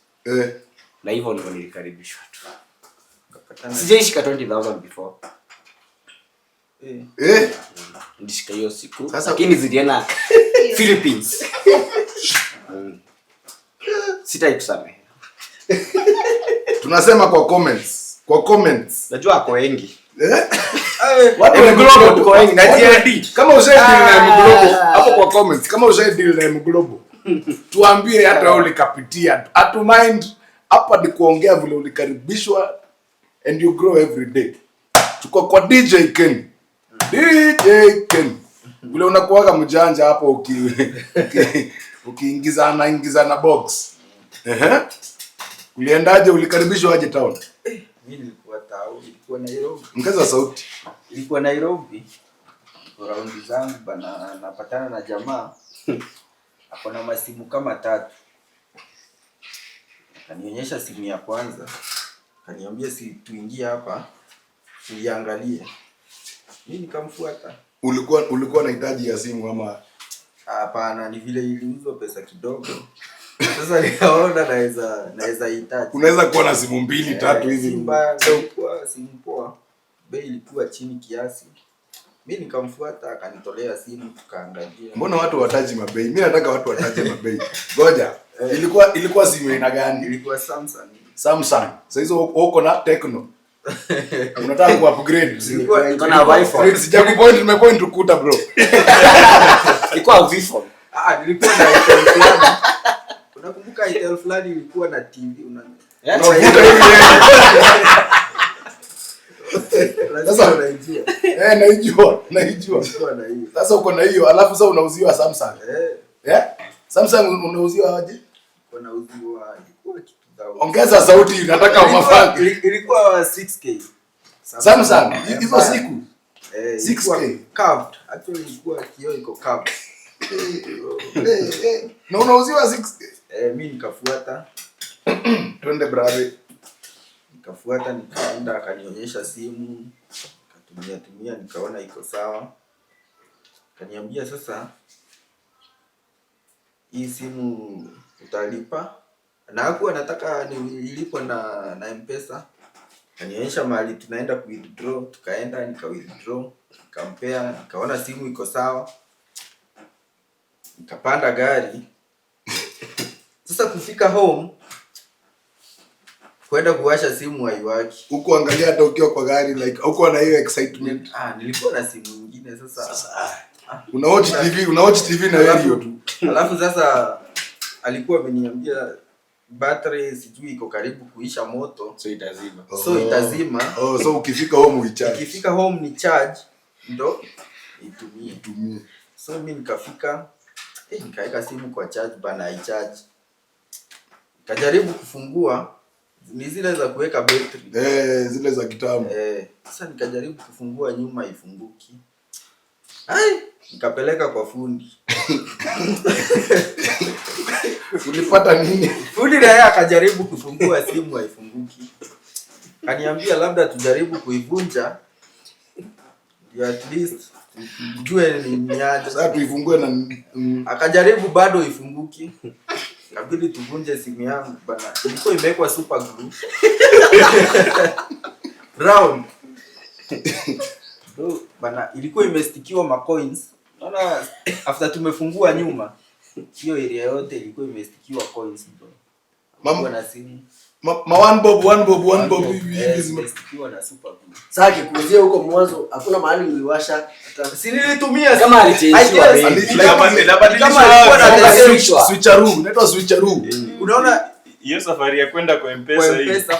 Na hivyo ndivyo nilikaribishwa tu. Sijaishika 20,000 before. Nilishika hiyo siku. Sasa lakini zilienda Philippines. Sitaikusamehe. Tunasema kwa comments. Kwa comments. Najua ako wengi. Watu M wa Global Global. tuko wengi na GRD. Kama ushai deal na M Global, hapo kwa comments, kama ushai deal na M Global, tuambie hata wewe ulikapitia. Hatu mind hapa ni kuongea vile ulikaribishwa and you grow every day. Tuko kwa DJ Ken. DJ Ken. Vile unakuwaga mjanja hapo ukiingizana ingizana box. Uliendaje, ulikaribishwa aje town? Mimi nilikuwa town, nilikuwa Nairobi. Ongeza sauti. Nilikuwa Nairobi. Kwa raundi zangu bana, napatana na jamaa. Ako na masimu kama 3. Akanionyesha simu ya kwanza. Akaniambia si tuingie hapa tuiangalie. Mimi nikamfuata. Ulikuwa unahitaji ya simu ama? Hapana, ni vile iliuzwa pesa kidogo. Sasa nikaona naweza hitaji. Unaweza kuwa na simu 2, 3 hivi. Si mbaya, ilikuwa simu poa. Bei ilikuwa chini kiasi. Mimi nikamfuata akanitolea simu tukaangalia. Mbona watu wataji mabei? Mimi nataka watu wataje mabei. Ngoja. Ilikuwa simu aina gani? Ilikuwa Samsung. Samsung. Sasa hizo uko na Tecno. Unataka ku upgrade. Iko na iPhone. Sijakupoint, nimepoint ukuta bro. Ilikuwa iPhone. Nilikuwa na iPhone fulani. Unakumbuka Itel fulani ilikuwa na TV Unavuta hivi. Lazima Sasa unaijua. Naijua. Nilikuwa na hiyo. Sasa uko na hiyo, alafu sasa unauziwa Samsung. Samsung unauziwa aje? Unauziwa ilikuwa kitu dhao. Ongeza sauti, nataka mafaki. Ilikuwa 6K. Samsung, hizo siku. Eh, 6K. ilikuwa curved. Actually ilikuwa kioo iko curved. Eh, eh. Na unauziwa 6K. Eh, mi nikafuata. Twende brother. Nikafuata, nikaenda, akanionyesha simu, nikatumia tumia, nikaona iko sawa. Akaniambia sasa hii simu utalipa, na hakuwa anataka nilipwe na M-Pesa. Akanionyesha mahali tunaenda ku withdraw, tukaenda nika withdraw, nikampea, nikaona simu iko sawa, nikapanda gari. Sasa kufika home kwenda kuwasha simu haiwaki. Huku angalia hata ukiwa kwa gari, like huko na hiyo excitement. Ah, nilikuwa na simu nyingine sasa. Una watch TV, una watch TV na radio tu. Alafu sasa alikuwa ameniambia battery sijui iko karibu kuisha moto. So itazima. So itazima. Oh, so ukifika home uicharge. Ikifika home ni charge ndo itumie. Tumie. So mi nikafika, nikaweka simu kwa charge bana, haicharge. Nikajaribu kufungua, ni zile za kuweka battery. Eh, zile za kitambo. Eh, sasa nikajaribu kufungua nyuma ifunguki. Ai, nikapeleka kwa fundi. Ulipata nini? Fundi naye akajaribu kufungua simu haifunguki. Kaniambia labda tujaribu kuivunja ndio at least tujue ni niaje. Sasa tuifungue na Akajaribu bado ifunguki. Kabidi tuvunje simu yangu bana. Ilikuwa imewekwa super glue. Round. Bro, bana ilikuwa imestikiwa ma coins. Naona after tumefungua nyuma, hiyo area yote ilikuwa imestikiwa coins bro. Hakuwa na simu. Ma one bob, one bob, one bob hivi Eh, hivi zimestikiwa na super glue. Sasa akikuuzia huko mwanzo hakuna mahali uliwasha hata. Si nilitumia Kama alichangewa I guess, bei. Kama alikuwa na Kama the same- Switcheroo, inaitwa switcheroo. Unaona Hiyo safari ya kwenda kwa kwa M-Pesa hii. M-Pesa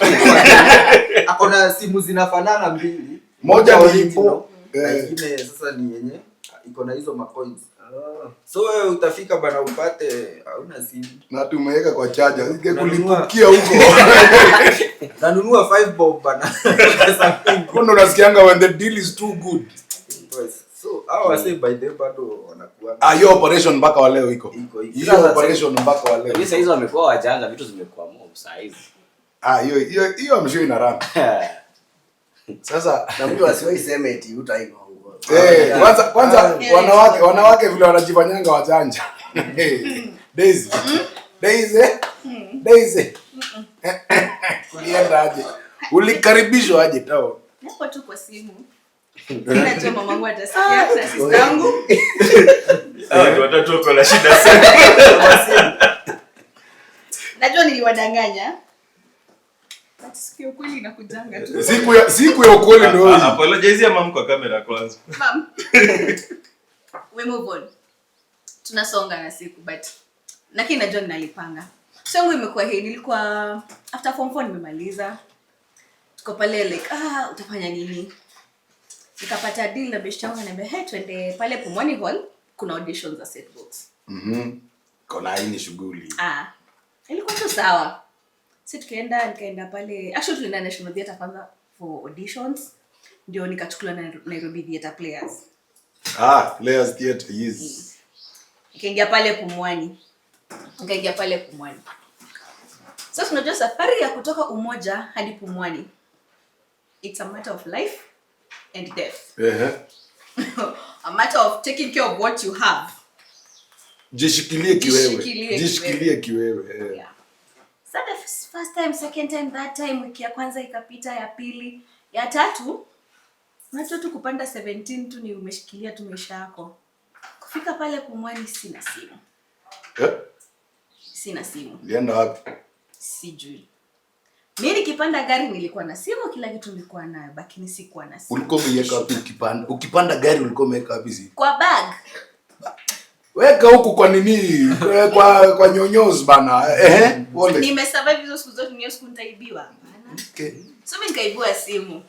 ako na simu zinafanana mbili. Moja ni original, na ingine sasa ni yenye iko na hizo macoins. So wewe utafika bana upate hauna simu. Na tumeweka kwa charger. Unanunua. Ingekulipukia huko. Nanunua 5 bob bana. Pesa mingi. Hapo ndo unasikianga when the deal is too good. So hao wasee by the way bado wanakuwa Ah, hiyo operation mpaka wa leo iko. Iko, iko. Hiyo operation mpaka wa leo. Lakini saa hizi wamekuwa wajanja, vitu zimekuwa mob saa hizi. Ah, hiyo hiyo hiyo I'm sure ina run. Sasa Na mtu asiwahi sema eti hutaigongwa. eh, kwanza wanawake vile wanajifanyanga wajanja. Daisy. Daisy. Daisy. Ulienda aje? Ulikaribishwa aje tao? Hapo tu kwa simu. Najua mamangu atasikia na sister yangu. Hawa watu watatu wako na shida sana. Najua niliwadanganya. But siku ya ukweli inakujanga tu. Siku ya ukweli ndio hii. Apologize ya mam kwa kamera kwanza. Mam. We move on. Tunasonga na siku but lakini najua ninalipanga. So yangu imekuwa hii, nilikuwa after form 4 nimemaliza. Tuko pale like utafanya nini? Nikapata deal na best yangu ananiambia, "Hey, twende pale Pumwani Hall kuna auditions za set books." Kona hii ni shughuli. Ah, ilikuwa tu sawa. Si tukaenda, nikaenda pale. Actually tulienda National Theatre kwanza for auditions. Ndio nikachukuliwa na Nairobi Theatre Players. Ah, Players Theatre, yes. Nikaingia pale Pumwani. Nikaingia pale Pumwani. Sasa tunajua safari ya kutoka Umoja hadi Pumwani. It's a matter of life and death. A matter of taking care of what you have. Jishikilie kiwewe. Jishikilie Jishikilie kiwewe. Eh. Yeah. So the first time, second time, third time, wiki ya kwanza ikapita, ya pili, ya tatu, unajua tu kupanda 17 tu ni umeshikilia tu maisha yako. Kufika pale Pumwani sina simu. Eh? Sina simu. Ulienda wapi? Sijui. Mimi nikipanda gari nilikuwa na simu, kila kitu nilikuwa nayo, lakini sikuwa na simu. Ulikuwa umeiweka wapi ukipanda? Ukipanda gari ulikuwa umeweka wapi simu? Kwa bag. Weka huku kwa nini? Kwa nyonyozi bana. Ehe, pole. Nimesurvive hizo siku zote, niyo siku nitaibiwa. Hapana. Okay. So mimi nikaibiwa simu.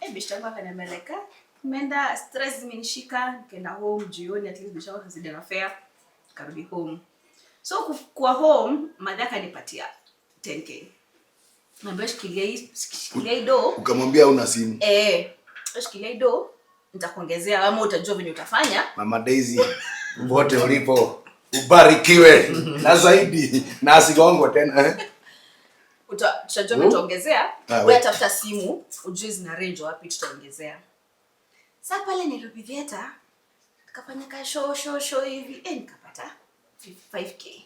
Eh, beshte yangu akaniambia like, nimeenda stress zimenishika, nikaenda home jioni, at least beshte yangu akazidi na fare, nikarudi home. So kwa home mother akanipatia 10K. Naambia shikilia hii, shikilia hii do. Ukamwambia una simu. Eh, shikilia hii do. Nitakuongezea ama utajua venye utafanya. Mama Daisy, wote ulipo ubarikiwe na zaidi na asigongwe tena, eh? Tutajua venye utaongezea. Ah, Wewe we. tafuta simu ujue zina range wapi, tutaongezea. Sa pale Nairobi Theatre nikafanya ka show show show hivi, nikapata 5K.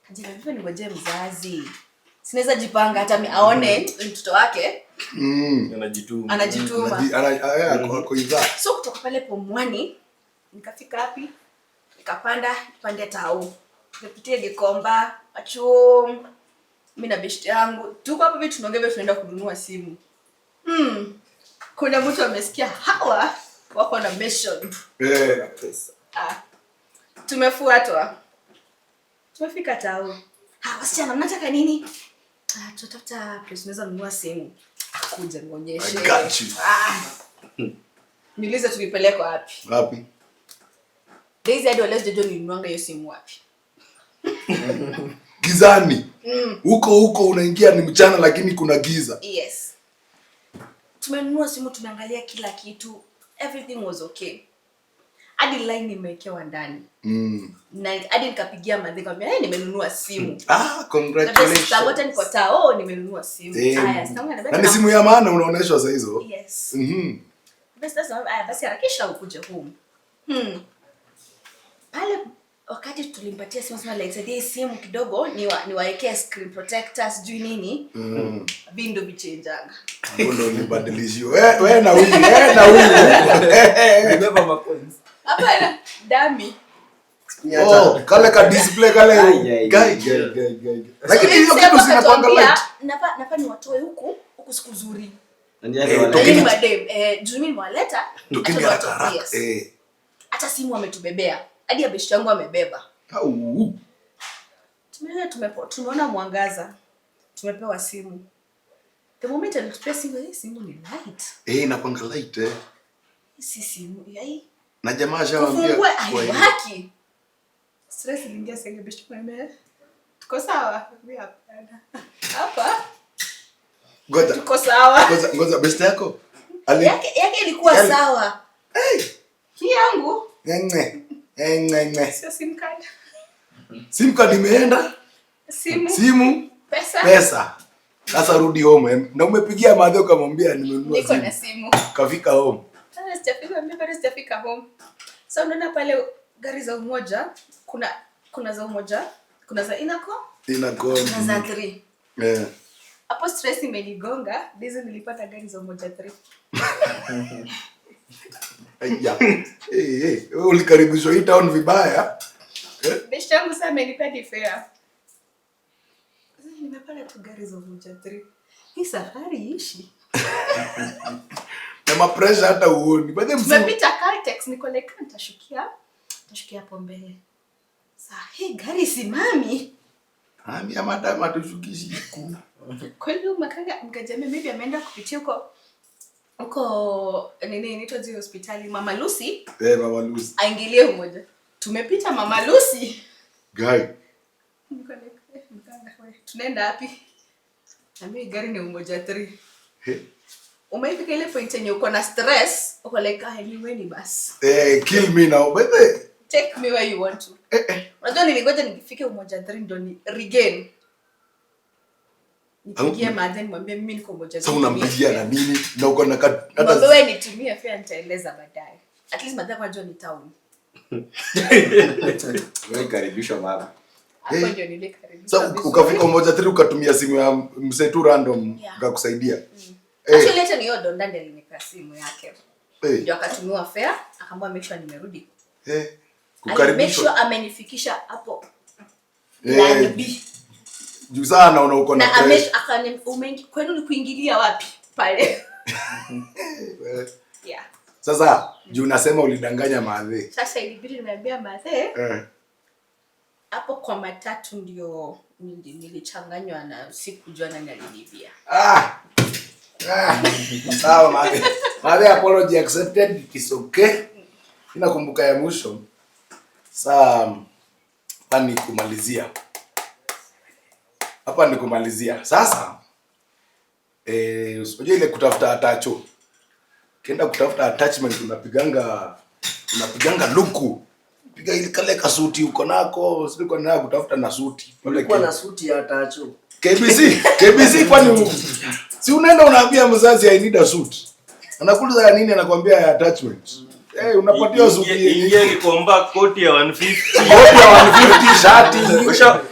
Kajiambia ningojee mzazi, sinaweza jipanga hata aone mtoto wake Anajituma. anajituma. Ako idhaa. So kutoka pale Pumwani nikafika wapi, nikapanda pande tao, tukapitia Gikomba, Machuom, mi na beshte yangu tuko hapo hivi tunaongea vile tunaenda kununua simu. Kuna mtu amesikia hawa wako na mission. Pesa. Ah, tumefuatwa, tumefika tao. Ah, wasichana mnataka nini? Ah, tunatafuta place tunaweza nunua simu. Kuja nionyeshe. I got you. Ah. Niulize tulipelekwa wapi? Wapi? Daisy hadi wa leo sijajua nilinunuanga hiyo simu wapi. Gizani. Huko huko unaingia ni mchana lakini kuna giza. Yes. Tumenunua simu, tumeangalia kila kitu. Everything was okay. Hadi line imewekewa ndani. Na hadi nikapigia madhe nikamwambia, "Hey, nimenunua simu." Ah, congratulations. Sababu niko tao, oh, nimenunua simu. Eh, Haya, simu na ni simu ya maana unaonyeshwa saa hizo. Yes. Basi sasa, haya basi harakisha ukuje home. Pale wakati tulimpatia simu, sema like saidia hii simu kidogo niwaekee screen protector sijui nini. Vindo vichenjanga. Hapo ndo ulibadilishiwa. We na huyu, we na huyu. Remember my coins. Hapana, dami. Oh, kale ka display kale. Ai, ai, Guy, ai. guy, guy, guy. Lakini hiyo kitu zinakuanga light. Nafaa niwatoe huku huku siku zuri. Nani Eh, aliwaleta? tokeni- Lakini madem, juu mimi nimewaleta. Tokeni hata haraka niwatoe, haraka. yes. Hata simu ametubebea. Hadi ya beshte yangu amebeba. Au. Tumeona mwangaza. Tumepewa simu. The moment alitupea simu, hii simu ni light. Eh, inakuanga light eh. Si simu, yai. Na jamaa ashawaambia. Kufungua kwa hiyo. haiwaki. Stress iliingia sasa, beshte yangu, tuko sawa? Mimi hapana. Hapa Ngoja. tuko sawa. Ngoja, ngoja best yako. Ali Yake ilikuwa Yale- sawa. Hii yangu Ng'e. Ng'e ng'e. sio sim card. Sim card imeenda, Simu, simu, pesa. pesa. Sasa rudi home eh. Na umepigia madhe ukamwambia nimenunua Niko na simu. simu. Kafika home. Sasa sijafika, mimi bado sijafika home. So unaona pale gari za Umoja, kuna za Umoja, kuna za Inaco, Inaco. kuna za 3. Eh. Hapo stress imenigonga, dizi nilipata gari za Umoja 3. Aya. Eh, eh, wewe ulikaribishwa hii town vibaya. Best yangu sasa amenipea di fare. Sasa nimepata tu gari za Umoja 3. Hii safari ishi. Na mapresha hata uoni. By the way, Tumepita Caltex, niko like nitashukia hapo mbele. Sasa hii gari simami. Ami ya madam atushukishi ku. Kweli huyu makanga mkajamia maybe ameenda kupitia huko huko nini inaitwa zile hospitali Mama Lucy Eh, Mama Lucy. aingilie Umoja. Tumepita Mama Lucy. Guy. Niko like, mkanga, we, tunaenda wapi? Na mimi gari ni Umoja 3. He. Umefika ile point yenye uko na stress, uko like, ah, anyway ni basi. Eh, kill me now. By the way, Take me where you want to. eh, eh. Unajua nilingoja nifike Umoja 3 ndo ni regain. Nipigie madhe nimwambie mimi niko Umoja Sasa 3. unampigia na nini? Na uko na hata Mwambie wewe nitumie fare, nitaeleza baadaye. At least madhe anajua ni town. Wewe karibishwa baba. Hapo Eh. ndio nilikaribishwa Sasa vizuri. ukafika Umoja 3 ukatumia simu ya mzee tu random Yeah. ukakusaidia. Actually hata ni hiyo Donda ndiye alinipea simu yake. Eh. Ndio akatumiwa fare, akaambiwa make sure nimerudi. Eh. Ali make Kukaribishwa. sure amenifikisha hapo plan Eh, B. juu sana naona uko na Na ame pressure. akani umeingi kwenu ni kuingilia wapi pale. Eh. Yeah. Sasa juu unasema ulidanganya madhe. Sasa ilibidi nimeambia madhe Eh. hapo kwa matatu ndio nilichanganywa na sikujua nani alinibia. Ah. Ah. Sawa madhe. Madhe, apology accepted. It's okay. Nakumbuka ya mwisho. Saa hapa ni kumalizia. Hapa ni kumalizia. Sasa unajua ile kutafuta atacho. Ukienda kutafuta attachment unapiganga luku. Piga ile kale kasuti uko nako, sio uko nayo kutafuta na suti. Pale Ulikuwa na suti ya tacho. KBC, KBC kwani si unaenda unaambia mzazi, "I need a suit." Anakuuliza ya nini, anakuambia ya attachment. Eh, unapatiwa suti yenye Ingia Gikomba, koti ya 150. Koti ya 150, shati.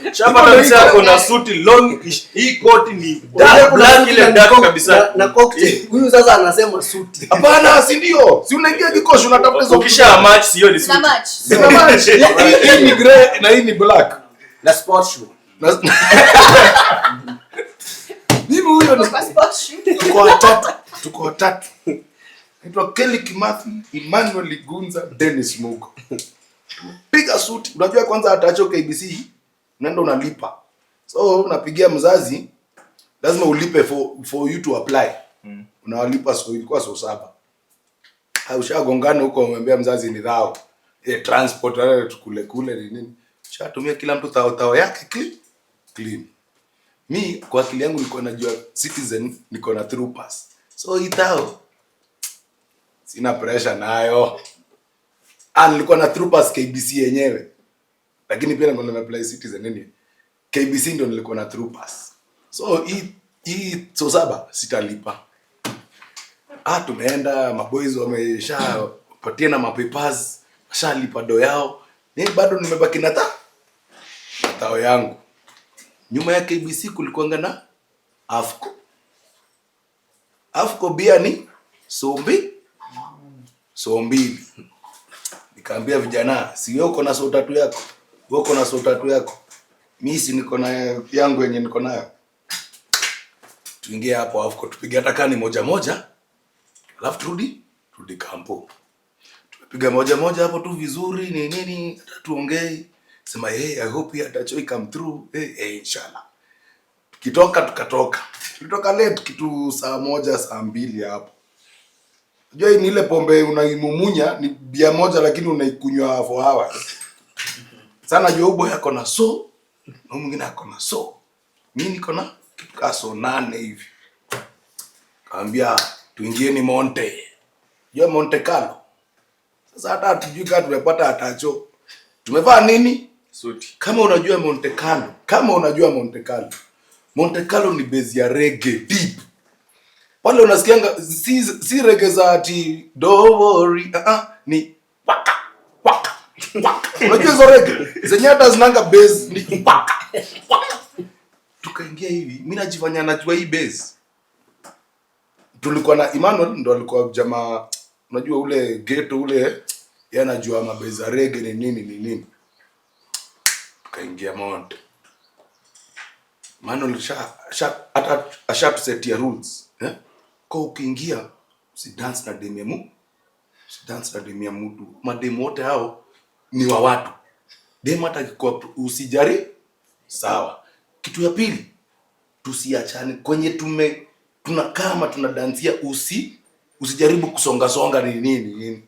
Ushapata msee ako na suti long, hii koti ni dark black, ile dark kabisa. Na cocktail. Huyu sasa anasema suti. Hapana, si ndio? Si unaingia Gikosh unatafuta hizo. Ukisha match hiyo ni Na suti. match. Zina match. Hii ni grey na hii ni black. Na sport shoe. Mimi huyo ni Kwa sport shoe. Tuko watatu. Tuko watatu. Naitwa Kelly Kimathi, Emmanuel Igunza, Dennis Mugo. Piga suti. Unajua kwanza atacho KBC, unaenda unalipa. So unapigia mzazi, lazima ulipe for you to apply. Unawalipa, so ilikuwa so 7. Ushagongana huko, umwambia mzazi ni thao. Eh, transport tukule kule ni nini? Ushatumia kila mtu thao thao yake, clean clean. Mi kwa akili yangu nilikuwa najua Citizen niko na through pass. So hii thao sina pressure nayo. Ah, nilikuwa na through pass KBC yenyewe. Lakini pia nilikuwa nimeapply Citizen nini? KBC ndio nilikuwa na through pass. So hii so 7 sitalipa. Ah, tumeenda, maboys wamesha patia na mapapers, washalipa do yao. Mimi bado nimebaki na tao yangu. Nyuma ya KBC kulikuwanga na Afco. Afco bia ni so 2. Nikaambia vijana, si wewe uko na so 3 yako? Wewe uko na so 3 yako. Mimi si niko na yangu yenye niko nayo. Tuingie hapo Afco tupige hata kani moja moja. Alafu turudi kampo. Tumepiga moja moja hapo tu vizuri ni nini, hata tuongei. Sema, "Hey, I hope he atachoi come through." Hey, hey, inshallah. Tukitoka tukatoka. Tulitoka late kitu saa 1, saa 2 hapo. Unajua hii ni ile pombe unaimumunya, ni bia moja lakini unaikunywa for hours. Sana jua boy ako na so, na mwingine ako na so. Mimi niko na kitu kaa so 8 hivi. Kaambia tuingieni Monte. Jua Monte Carlo. Sasa hata hatujui kama tumepata atacho. Tumevaa nini? Suti. Kama unajua Monte Carlo, kama unajua Monte Carlo. Monte Carlo ni base ya reggae deep. Pale unasikianga si reggae za ati don't worry, ni waka waka waka. Unajua hizo reggae zenye hata zinanga base ni waka waka. Tukaingia hivi, mimi najifanya najua hii base. Tulikuwa na Emmanuel, ndo alikuwa jamaa, unajua ule ghetto ule, yeye anajua mabase za reggae ni nini ni nini. Tukaingia Monte. Manuel sha hata ashatusetia rules, eh? Kwa ukiingia usidance na demu ya mu, usidance na demu ya mtu. Mademu wote hao ni wa watu. Demu hata akikuwa usijari sawa. Kitu ya pili, tusiachane kwenye tunakaa kama tunadansia, usijaribu kusonga songa ni nini nini.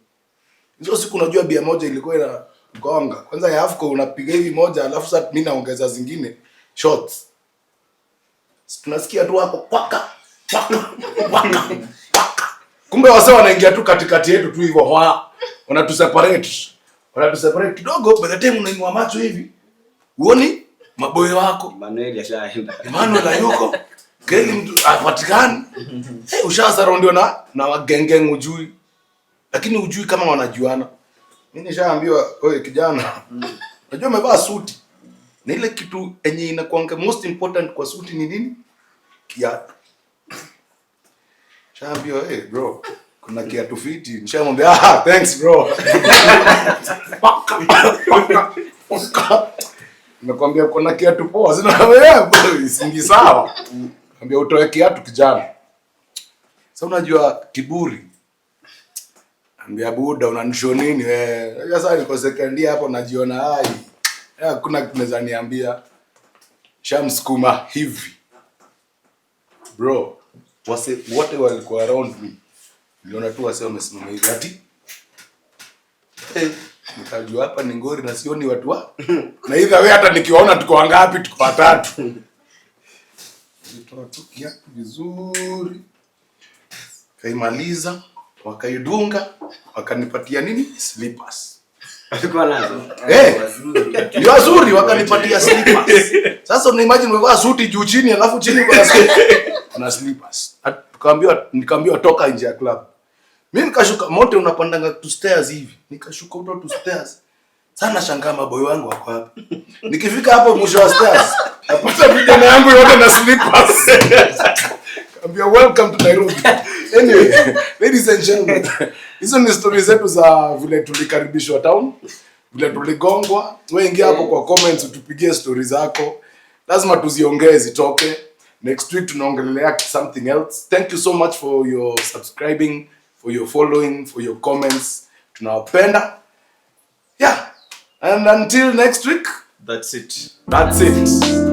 Hizo siku unajua bia moja ilikuwa ina gonga. Kwanza ya Afco unapiga hivi moja alafu sasa mimi naongeza zingine shots. Tunasikia tu hapo kwaka kwaka kwaka kwaka. Kumbe wase wanaingia tu katikati yetu tu hivyo wa wanatuseparate. Wanatuseparate kidogo, by the time unainua macho hivi uoni maboyo wako. Emmanuel ashaenda. Emmanuel hayuko. Kelly mtu hapatikani. Hey, ushasurroundiwa na wagengeng ujui. Lakini ujui kama wanajuana. Mimi nishaambiwa, "Oye kijana, unajua umevaa suti. Na ile kitu yenye inakuanga most important kwa suti ni nini? Kiatu." Nishaambiwa, "Hey bro, kuna kiatu fiti." Nishamwambia, "Ah, thanks bro." Paka, paka, paka. Nimekwambia kuna kiatu poa. Sina wewe, singi sawa. Niambia utoe kiatu kijana. Sasa unajua kiburi. Ambia buda, unanishow nini wewe? Unajua sasa niko second year hapo najiona hai. Hakuna kitu naweza niambia. Shamsukuma hivi. Bro, wase wote walikuwa around me. Niliona tu wase wamesimama hivi ati. Eh, nikajua hapa ni ngori na sioni watu wa. Na hivi wewe hata nikiwaona tuko wangapi? Tuko watatu. Nilitoa tu kiatu vizuri. Kaimaliza. Wakaidunga, wakanipatia nini? Slippers. Alikuwa nazo. Eh, ni wazuri, wakanipatia slippers. Sasa una imagine umevaa suti juu chini, alafu chini kuna kuna slippers. Tukaambiwa, nikaambiwa toka nje ya club. Mimi nikashuka, mote unapandanga tu stairs hivi. Nikashuka huko tu stairs. Sana shangaa maboy wangu wako wapi. Nikifika hapo mwisho wa stairs, napata vijana yangu yote na slippers. Kaambia, "Welcome to Nairobi." Anyway, ladies and gentlemen, hizo ni story zetu za vile tulikaribishwa town, vile tuligongwa. Wewe ingia hapo kwa comments utupigie story zako. Lazima tuziongee zitoke. Next week tunaongelelea something else. Thank you so much for your subscribing, for your following, for your comments. Tunawapenda. Yeah. And until next week, That's it. That's it.